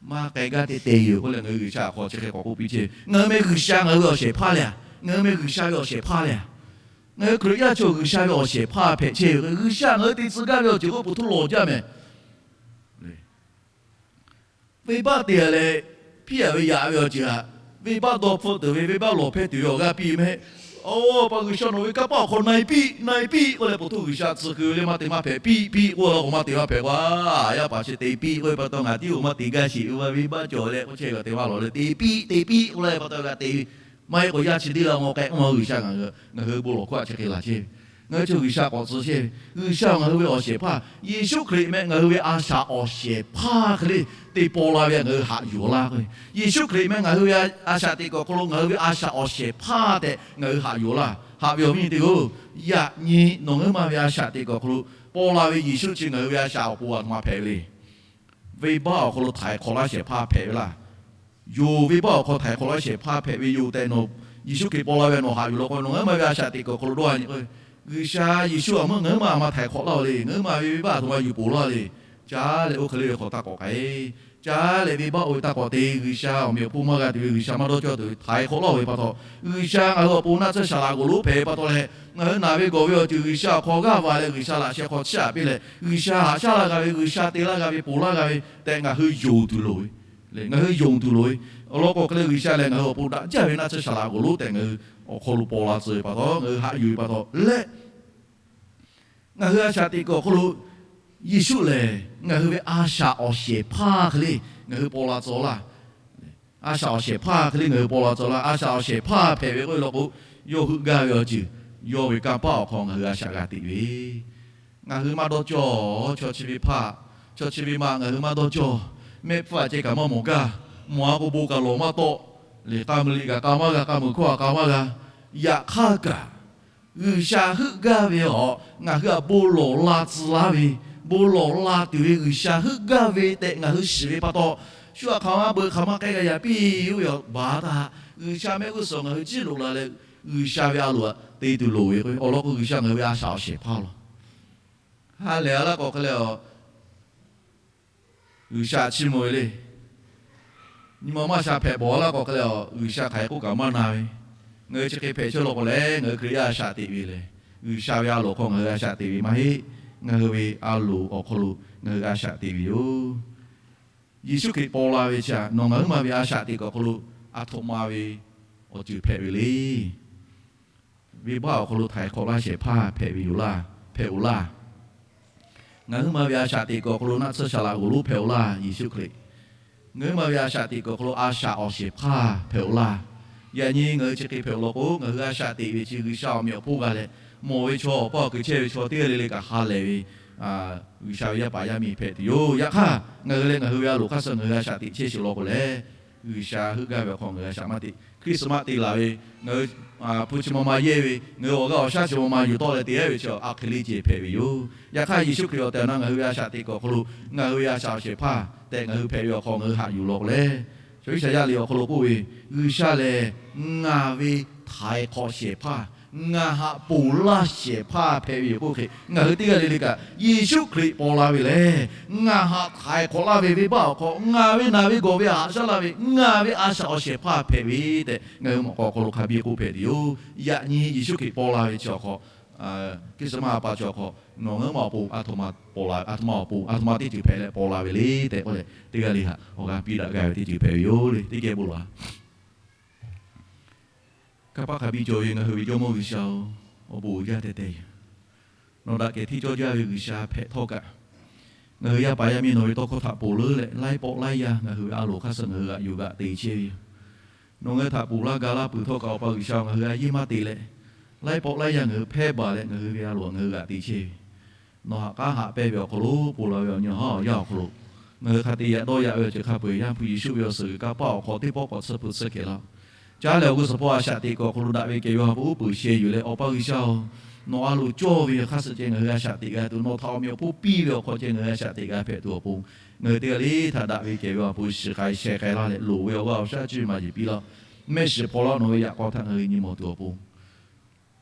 maˇ k'ai gaˇ te te yoˬ k'oˆ leh ngaˬ hui G'uiˬsha awˬ hk'aw chi hk'e k'awꞈ k'oˆ piˇ chehˇ ve. Ngaˬ hui meh G'uiˬsha ngaˬ hui ve awˬ shehˍ hpaˇ le a? Ngaˬ hui meh G'uiˬsha ve awˬ shehˍ hpaˇ le a? Ngaˬ hui Hkriꞈ yaˇ chaw G'uiˬsha ve awˬ shehˍ hpaˇ hpehꞈ chehˇ ve. G'uiˬsha ngaˬ hui te tcuh gaˇ ve awˬ ceuˬ k'oˆ puˬ htuˇ lawˬ jaˇ mehˍ. Venˇbaˆ te-a leh, piˇ-a ve yaꞈ ve awˬ ceuˬ htaꞈ, venˇbaˆ dawˇ hpfuhˆ tuˬ ve, venˇbaˆ lawˬ hpehˇ tuˬ ve awˬ g'aˇ piˇ mehˍ. Oˬ, pa G'uiˬsha nawˬ ve kanˇ paˆ awˬ hk'aw na-e piˇ, na-e piˇ k'oˆ leh, po htuˇ G'uiˬsha tcuh keu ve le, maˇ te maˇ hpehꞈ, piˇ piˇ k'oˆ law k'o maˇ te maˇ hpehꞈ k'o, yaˇ paˍ chi te piˇ k'oˆ ve pa taw ngaˬ tiˉ-oˬ maˇ te gaˇ sheˍ, venˇbaˆ cawˬ leh k'oˆ chehˇ ve kaꞈ te maˇ lawˬ leh te piˇ te piˇ k'oˆ laˇ ve pa taw g'a te ve. Maˇ heˆ k'o yaˇ chi teˇ la maw k'ai k'oˆ ma G'uiˬsha ngaˬ hui, ngaˬ hui bon lawˬ hkawˇ htaꞈ chi hk'e laˬ chehˇ ve. Ngaˬ hui chaw G'uiˬsha k'awꞈ tcuh chehˇ ve. G'uiˬsha ngaˬ hui ve awˬ shehˍ hpaˇ, Yeˍsuˆ Hkriꞈ meh ngaˬ hui ve a shaꞈ awˬ shehˍ hpaˇ hk'e le te paw la ve ngaˬ hui haꞈ yuˬ laˇ k'o, Yeˍsuˆ Hkriꞈ meh ngaˬ hui ve a shaꞈ teꞈ kuiˬ awˬ hk'aw lo ngaˬ hui ve a shaꞈ awˬ shehˍ hpaˇ tehꞈ ngaˬ hui haꞈ yuˬ laˇ. Haꞈ ve awˬ viˉ nyi teˇ-oˬ, yaꞈ nyi nawˬ ngaˬ hui ma ve a shaꞈ teꞈ kuiˬ awˬ hk'aw lo paw la ve Yeˍsuˆ chi ngaˬ hui ve a shaꞈ awˬ pon a htoꞈ ma hpehꞈ ve le. Venˇbaˆ awˬ hk'aw lo htaiˍ hk'awꞈ laˇ shehˍ hpaˇ hpehꞈ ve laˇ. Yonˍ venˇbaˆ awˬ hk'aw htaiˍ hk'awꞈ laˇ shehˍ hpaˇ hpehꞈ ve yoˬ tehꞈ nawˬ Yeˍsuˆ Hkriꞈ paw la ve nawˬ haꞈ yuˬ law k'o, nawˬ ngaˬ hui ma ve a shaꞈ teꞈ kuiˬ awˬ hk'aw lo dawˇ a nyi k'o, G'uiˬsha Yeˍsuˆ a meuˆ ngaˬ hui ma a ma htaiˍ hk'awꞈ laˇ-oˬ le. Ngaˬ hui ma ve venˇbaˆ a htoꞈ ma yuˬ poˬ laˇ le. Caˉ leh oˇ hk'e le ve hk'awꞈ taˇ k'awꞈ k'ai. Caˉ leh venˇbaˆ oˇ ve taˇ k'awꞈ te, G'uiˬsha awˬ meꞈ awˬ hponˇ maˇ g'a tuˬ ve, G'uiˬsha maˇ dawˇ cawˇ tuˬ ve htaiˍ hk'awꞈ laˇ-oˬ ve pa taw, G'uiˬsha ngaˬ hui awˬ pon naˆ tsuhˇ shaˍ laꞈ g'oˬ lonˉ hpehꞈ ve pa taw leh, ngaˬ hui naˬ ve gawˬ ve awˬ ceuˬ G'uiˬsha awˬ hk'aw g'aˇ va leh G'uiˬsha laꞈ sheh hk'aw chiˇ aꞈ piˇ leh, G'uiˬsha haꞈ shaˉ laˇ g'a ve, G'uiˬsha te laˇ g'a ve, poˬ laˇ g'a ve tehꞈ ngaˬ hui yonˍ tuˬ loˍ ve. Ngaˬ hui yonˍ tuˬ loˍ ve. Awˬ lawn k'o hk'e le G'uiˬsha lehˬ ngaˬ hui awˬ pon daꞈ jaˇ ve naˆ tsuhˇ shaˍ laꞈ g'oˬ lonˉ tehꞈ ngaˬ hui awˬ hk'aw lo paw la tcuh ve pa taw, ngaˬ hui haꞈ yuˬ ve pa taw leh, ngaˬ hui a shaꞈ teꞈ kuiˬ awˬ hk'aw lo Yeˍsuˆ lehˬ ngaˬ hui ve a shaꞈ awˬ shehˍ hpaˇ hk'e le ngaˬ hui paw la tcuh laˇ. A shaꞈ awˬ shehˍ hpaˇ hk'e le ngaˬ hui paw la tcuh laˇ. A shaꞈ awˬ shehˍ hpaˇ hpehꞈ ve k'oˆ ve law k'o, yawˇ heuˆ gaˇ ve awˬ ceuˬ, yawˇ ve kanˇ paˆ awˬ hk'aw ngaˬ hui a shaꞈ g'a teꞈ ve. Ngaˬ hui maˇ dawˇ cawˇ, chaw chi ve hpaˇ, chaw chi ve ma ngaˬ hui maˇ dawˇ cawˇ. Mehˆ hpfuhˇ a ceh kaꞈ maˇ mawˬ gaˇ, mawˬ a k'o bon kaꞈ lawˬ maˇ tawˆ, liꞈ k'a muiˬ liꞈ kaꞈ k'a maˇ g'a, k'a muiˬ hkawˇ kaꞈ k'a maˇ g'a. Yaꞈ hk'aˇ kaꞈ, G'uiˬsha heuˆ gaˇ ve awˬ ngaˬ hui htaꞈ bon lawˬ la tcuh laˇ ve, bon lawˬ la tuˬ ve G'uiˬsha heuˆ gaˇ ve tehꞈ ngaˬ hui shiˍ ve pa taw, shu htaꞈ hk'aˬ ma beuꞈ hk'aˬ ma k'ai g'a yaꞈ piˇ oˇ ve awˬ baˬ htaꞈ G'uiˬsha mehˆ g'uˇ suhˍ ngaˬ hui ciˇ loꞈ la leh, G'uiˬsha ve a loˍ htaꞈ te tuˬ loˍ ve k'o, awˬ lawn k'o G'uiˬsha ngaˬ hui ve a shaꞈ awˬ shehˍ hpaˇ law. Ha lehˬ a laˇ k'awꞈ hk'e leh a G'uiˬsha chiˇ mvuh ve le. Nyi ma maˇ sha hpehꞈ bawˬ laˇ k'awꞈ hk'e leh a G'uiˬsha hk'aˬ hk'e k'oˆ kaꞈ maˇ na ve. Ngaˬ hui chi hk'e hpehꞈ chehˇ law k'o lehˬ, ngaˬ hui Hkriꞈ yaˇ a shaꞈ teꞈ ve lehˬ, G'uiˬsha ve a loˍ hk'aw ngaˬ hui a shaꞈ teꞈ ve maˇ heˆ. Ngaˬ hui ve a loˍ awˬ hk'aw lo ngaˬ hui a shaꞈ teꞈ ve yoˬ. Yeˍsuˆ Hkriꞈ paw la ve chi htaꞈ nawˬ ngaˬ huiˉ ma ve a shaꞈ teꞈ kuiˬ awˬ hk'aw lo a htoꞈ ma ve awˬ ceuˬ hpehꞈ ve le. Venˇbaˆ awˬ hk'aw lo htaiˍ hk'awꞈ laˇ shehˍ hpaˇ hpehꞈ ve yoˬ laˇ, hpehꞈ-oˬ laˇ. Ngaˬ huiˉ ma ve a shaꞈ teꞈ kuiˬ awˬ hk'aw lo naˆ tsuhˇ shaˍ laꞈ g'oˬ lonˉ hpehꞈ-oˬ laˇ, Yeˍsuˆ Hkriꞈ. Ngaˬ huiˉ ma ve a shaꞈ teꞈ kuiˬ awˬ hk'aw lo a shaꞈ awˬ shehˍ hpaˇ hpehꞈ-oˬ laˇ. Yaꞈ nyi ngaˬ hui chi hk'e hpehꞈ-oˬ law k'o, ngaˬ hui a shaꞈ teꞈ ve chi G'uiˬsha awˬ meꞈ awˬ hponˇ g'a leh, mawˬ ve chaw awˬ paˇ awˬ hk'e chehˇ ve chaw teˇ g'aˇ le le kaꞈ ha lehˬ ve G'uiˬsha ve yaˇ paˍ yaˇ miˇ hpehꞈ tuˬ yoˬ. Yaꞈ hk'aˇ, ngaˬ hui leh ngaˬ hui ve a loˍ hk'aˇ suh ngaˬ hui a shaꞈ teꞈ chehˇ sheˍ law k'o lehˬ, G'uiˬsha heuˆ gaˇ ve awˬ hk'aw ngaˬ hui a shaꞈ maˇ teꞈ. Christmas te laˬ ve, ngaˬ hui hpu chi ma ma yehˇ ve, ngaˬ hui awˬ g'aˇ awˬ shaˉ chi ma ma yuˬ tawˆ leh te-a ve chi a hk'e le ceh hpehꞈ ve yoˬ. Yaꞈ hk'aˇ, Yeˍsuˆ Hkriꞈ awˬ tehˬ awˬ na ngaˬ hui ve a shaꞈ teꞈ kuiˬ awˬ hk'aw lo ngaˬ hui ve a shaꞈ awˬ shehˍ hpaˇ tehꞈ ngaˬ hui hpehꞈ ve awˬ hk'aw ngaˬ hui haꞈ yuˬ law k'o lehˬ, Iˉsaˍyaˆ liꞈ awˬ hk'aw lo k'oˆ ve, G'uiˬsha lehˬ ngaˬ ve htaiˍ hk'awꞈ shehˍ hpaˇ, ngaˬ haꞈ ponˬ laˇ shehˍ hpaˇ hpehꞈ ve yoˬ k'oˆ hk'e, ngaˬ hui teˇ g'aˇ le le kaꞈ Yeˍsuˆ Hkriꞈ paw la ve lehˬ, ngaˬ haꞈ htaiˍ hk'awꞈ laˇ ve venˇbaˆ awˬ hk'aw, ngaˬ ve naˬ ve gawˬ ve haꞈ shaˉ laˇ ve, ngaˬ ve a shaꞈ awˬ shehˍ hpaˇ hpehꞈ ve tehꞈ, ngaˬ hui mawꞈ k'aw awˬ hk'aw lo hk'a biˇ k'oˆ hpehꞈ tuˬ yoˬ. Yaꞈ nyi Yeˍsuˆ Hkriꞈ paw la ve chi awˬ hk'aw, Christmas a pa chi awˬ hk'aw, nawˬ ngaˬ hui ma awˬ pon, aˬ htoꞈ ma paw la, aˬ htoꞈ ma awˬ pon, aˬ htoꞈ ma teˇ ceuˬ hpehꞈ leh paw la ve le tehꞈ k'oˆ leh, teˇ g'aˇ le htaꞈ awˬ g'aˇ piˇ daꞈ gaˇ ve teˇ ceuˬ hpehꞈ ve yoˬ le. Teˇ geh bon laˬ. Kanˇ paˆ hk'a biˇ cawˬ ve ngaˬ hui ve Jawˇmawˇ G'uiˬsha-oˬ, awˬ bon uiˍ jaˇ teh teh yoˬ. Nawˬ daꞈ kehˬ hteˇ cawˇ jaˇ ve G'uiˬsha hpehꞈ htawˇ kaꞈ, ngaˬ hui yaˇ paˍ yaˇ miˇ nawˬ ve tawˇ hkawˇ htaꞈ ponˬ leuˉ leh, laiˉ pawˆ laiˉ yaˇ ngaˬ hui ve a loˍ hk'aˇ suh ngaˬ hui g'aꞈ yuˬ g'aꞈ te chehˇ ve yoˬ. Nawˬ ngaˬ hui htaꞈ ponˬ laˇ ga laˇ peuˬ htawˇ kaꞈ, Awˬ pa G'uiˬsha-oˬ, ngaˬ hui a yeˇ maˇ te leh, laiˉ pawˆ laiˉ yaˇ ngaˬ hui hpehˇ baˬ leh ngaˬ hui ve a loˍ ngaˬ hui g'aꞈ te chehˇ ve. Nawˬ haꞈ k'aˉ haꞈ pehnˇ ve awˬ hk'aw lo ponˬ laˬ ve awˬ nyi haˉ awˬ yanˇ awˬ hk'aw lo, ngaˬ hui hk'a te yaꞈ dawˇ yaꞈ ve awˬ ceuˬ hk'a peu-eˬ Yaˇ hpu Yeˍsuˆ ve awˬ suhˍ g'uiˬ kanˇ paˆ awˬ hk'aw teˇ pawˆ k'awꞈ tsuhˇ hpu tsuhˇ kehˬ laˇ-oˆ. Caˉ leh awˬ g'uˇ suhˍ hpawˇ a shaꞈ teꞈ kuiˬ awˬ hk'aw lo daꞈ ve kehˬ ve awˬ ha hpu uˉ peunˍ sheh yuˬ leh, Awˬ pa G'uiˬsha-oˬ, nawˬ a loˍ cawˇ ve hk'aˇ suh ceh ngaˬ hui a shaꞈ teꞈ g'a tuˬ, nawˬ htaꞈ awˬ meꞈ awˬ hponˇ piˇ ve awˬ hk'aw ceh ngaˬ hui a shaꞈ teꞈ g'a hpehꞈ tuˬ awˬ pon, ngaˬ hui teˇ g'aˇ le htaꞈ daꞈ ve kehˬ ve awˬ ha hpu shiˍ k'ai sheh k'ai laˇ leh, loˍ ve awˬ g'aˇ awˬ shaˉ cuˇ maˍ yeˬ piˇ laˇ-oˆ. Mehˆ shiˍ hpaw laˇ nawˬ ve yaꞈ k'aw htaꞈ ngaˬ hui nyi mawˬ tuˬ awˬ pon,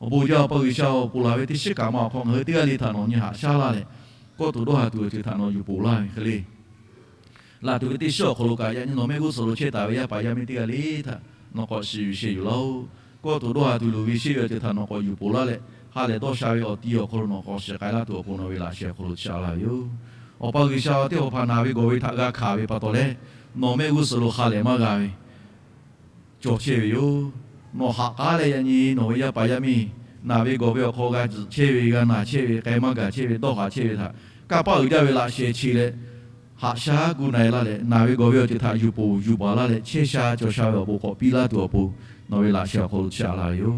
awˬ bon jaˇ Awˬ pa G'uiˬsha-oˬ, ponˬ laˬ ve teˇ shiˉ kaꞈ ma awˬ hk'aw ngaˬ hui teˇ g'aˇ le htaꞈ nawˬ nyi haꞈ shaˉ laˇ leh, kawˇ tuˬ dawˇ haˍ tuˬ awˬ ceuˬ htaꞈ nawˬ yuˬ ponˬ laˇ ve hk'e le. Laˬ tuˬ ve teˇ shiˉ awˬ hk'aw lo kaꞈ yaꞈ nyi nawˬ mehˆ g'uˇ suhˍ lo chehˇ taˍ ve yaˇ paˍ yaˇ miˇ teˇ g'aˇ le htaꞈ nawˬ k'awꞈ shiˍ yuˬ sheh yuˬ laˇ-oˆ. Kawˇ tuˬ dawˇ haˍ tuˬ luˬ ve sheˆ ve awˬ ceuˬ htaꞈ nawˬ k'awꞈ yuˬ ponˬ laˇ leh, ha lehˬ dawˇ sha ve awˬ ti awˬ hk'aw lo nawˬ k'awꞈ shiˍ k'ai laˇ tuˬ awˬ pon nawˬ ve laꞈ sheh awˬ hk'aw lo shaꞈ la ve yoˬ. Awˬ pa G'uiˬsha, teˇ hawˬ hpaˍ naˬ ve gawˬ ve htaꞈ g'a hkanˍ ve pa taw leh, nawˬ mehˆ g'uˇ suhˍ lo ha lehˬ maˇ g'a ve cawˬ chehˇ ve yoˬ. Nawˬ haꞈ k'aˉ leh yaꞈ nyi nawˬ ve yaˇ paˍ yaˇ miˇ naˬ ve gawˬ ve awˬ hk'aw g'a tzuhꞈ chehˇ ve, g'a naˬ chehˇ ve, k'ai maˇ gaˬ chehˇ ve, dawˇ haˍ chehˇ ve htaꞈ kanˇ paˆ uiˍ jaˇ ve laꞈ sheh chi leh, haꞈ shaˉ gu na-e laˇ leh, naˬ ve gawˬ ve awˬ ceuˬ htaꞈ yuˬ ponˬ yuˬ baˬ laˇ leh, chehˇ sha cawˬ sha ve awˬ bon k'awꞈ piˇ laˇ tuˬ awˬ pon, nawˬ ve laꞈ sheh awˬ hk'aw lo shaꞈ la ve yoˬ.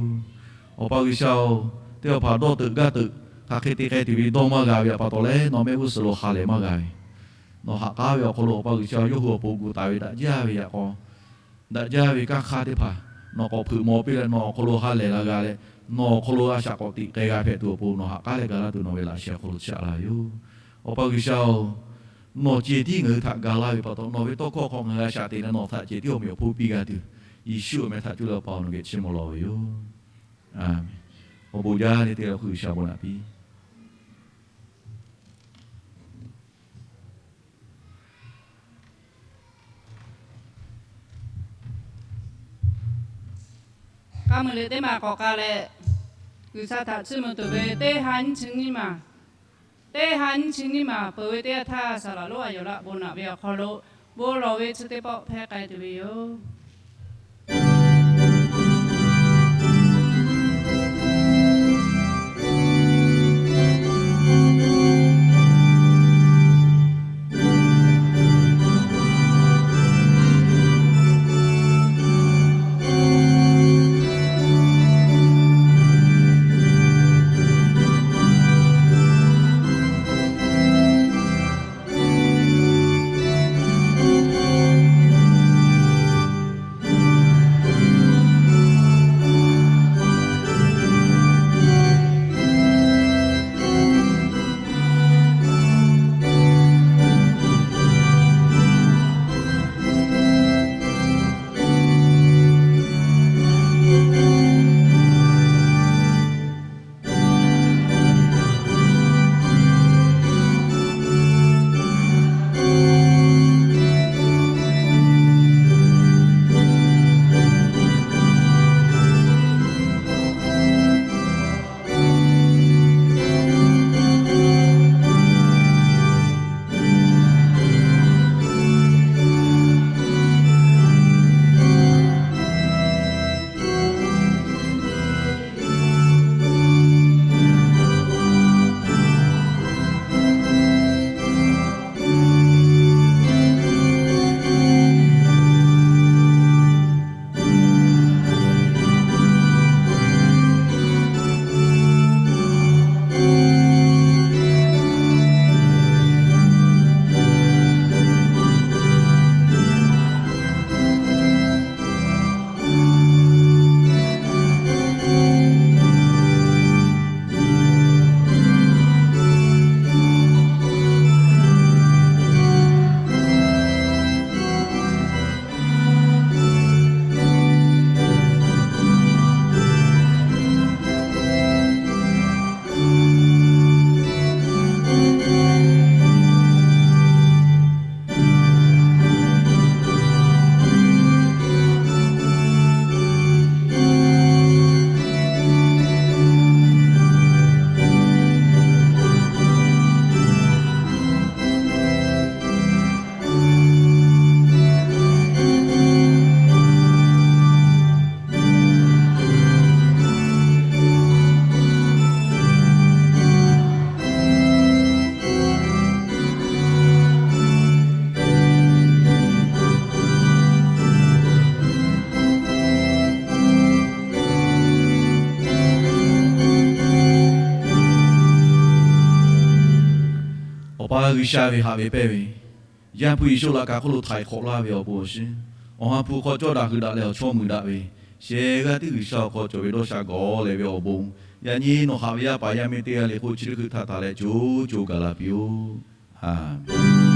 Awˬ pa G'uiˬsha-oˬ, teˇ hawˬ hpaˍ dawˇ teuꞈ gaˇ teuꞈ hk'aˬ hk'e te k'ai tuˬ ve dawˇ maˇ g'a ve pa taw leh, nawˬ mehˆ g'uˇ suhˍ lo ha lehˬ maˇ g'a ve, nawˬ haꞈ k'aˉ ve awˬ hk'aw lo Awˬ pa G'uiˬsha yawˇ hui awˬ pon gu taˍ ve daꞈ jaˇ ve yaꞈ k'aw, daꞈ jaˇ ve kanˇ hk'aˇ teˇ hpaˍ nawˬ k'awꞈ hpeuꞈ maw piˇ leh, nawˬ awˬ hk'aw lo ha lehˬ la g'a leh, nawˬ awˬ hk'aw lo a shaꞈ k'awꞈ teꞈ k'ai g'a hpehꞈ tuˬ awˬ pon nawˬ haꞈ k'aˉ leh ga laˇ tuˬ nawˬ ve laꞈ sheh awˬ hk'aw lo shaꞈ la ve yoˬ. Awˬ pa G'uiˬsha-oˬ, nawˬ ceh tiˉ ngaˬ hui htaꞈ ga laˇ ve pa taw, nawˬ ve tawˇ hkawˇ hk'aw ngaˬ hui a shaꞈ teꞈ leh nawˬ htaꞈ ceh tiˉ awˬ meꞈ awˬ hponˇ piˇ g'a tuˬ, Yeˍsuˆ awˬ meh htaꞈ cuˇ leh Awˬ pa-oˬ, nawˬ geh chiˇ mvuh lawˬ ve yoˬ. Awˬ bon jaˇ le teˇ g'aˇ hk'u G'uiˬsha bon naꞈ piˇ. K'aˉ mui leh teˇ maˬ k'awꞈ k'ai leh, G'uiˬsha htaꞈ chiˇ mvuh tuˬ ve teˇ ha nyiˇ chi nyiˇ maˬ, teˇ ha nyiˇ chi nyiˇ maˬ peuˬ ve teˇ yanˇ htaˇ, saˍ laˍ lonˉ a yoˬ laˆ bon naꞈ ve awˬ hk'aw lo bon lawˬ ve chi teˇ pawˆ hpehˇ k'ai tuˬ ve yoˬ. G'uiˬsha ve haꞈ ve pehnˇ ve, Yaˇ hpu Yeˍsuˆ laꞈ ka hk'oˆ lo htaiˍ hk'awꞈ laˇ ve awˬ bon awˬ shiˉ, Awˬ ha hpu hk'aw cawˇ daꞈ hui daꞈ leh awˬ chawˇ muiˬ daꞈ ve, shehˍ g'aˇ tiˉ G'uiˬsha awˬ hk'aw cawˬ ve dawˇ sha gawˬ lehˬ ve awˬ bon, yaꞈ nyi nawˬ haꞈ ve yaˇ paˍ yaˇ miˇ teˇ g'aˇ le k'o chi teˇ hkui htaꞈ taˍ leh co co gaˬ la piˇ-oˆ. Aˍmenˍ.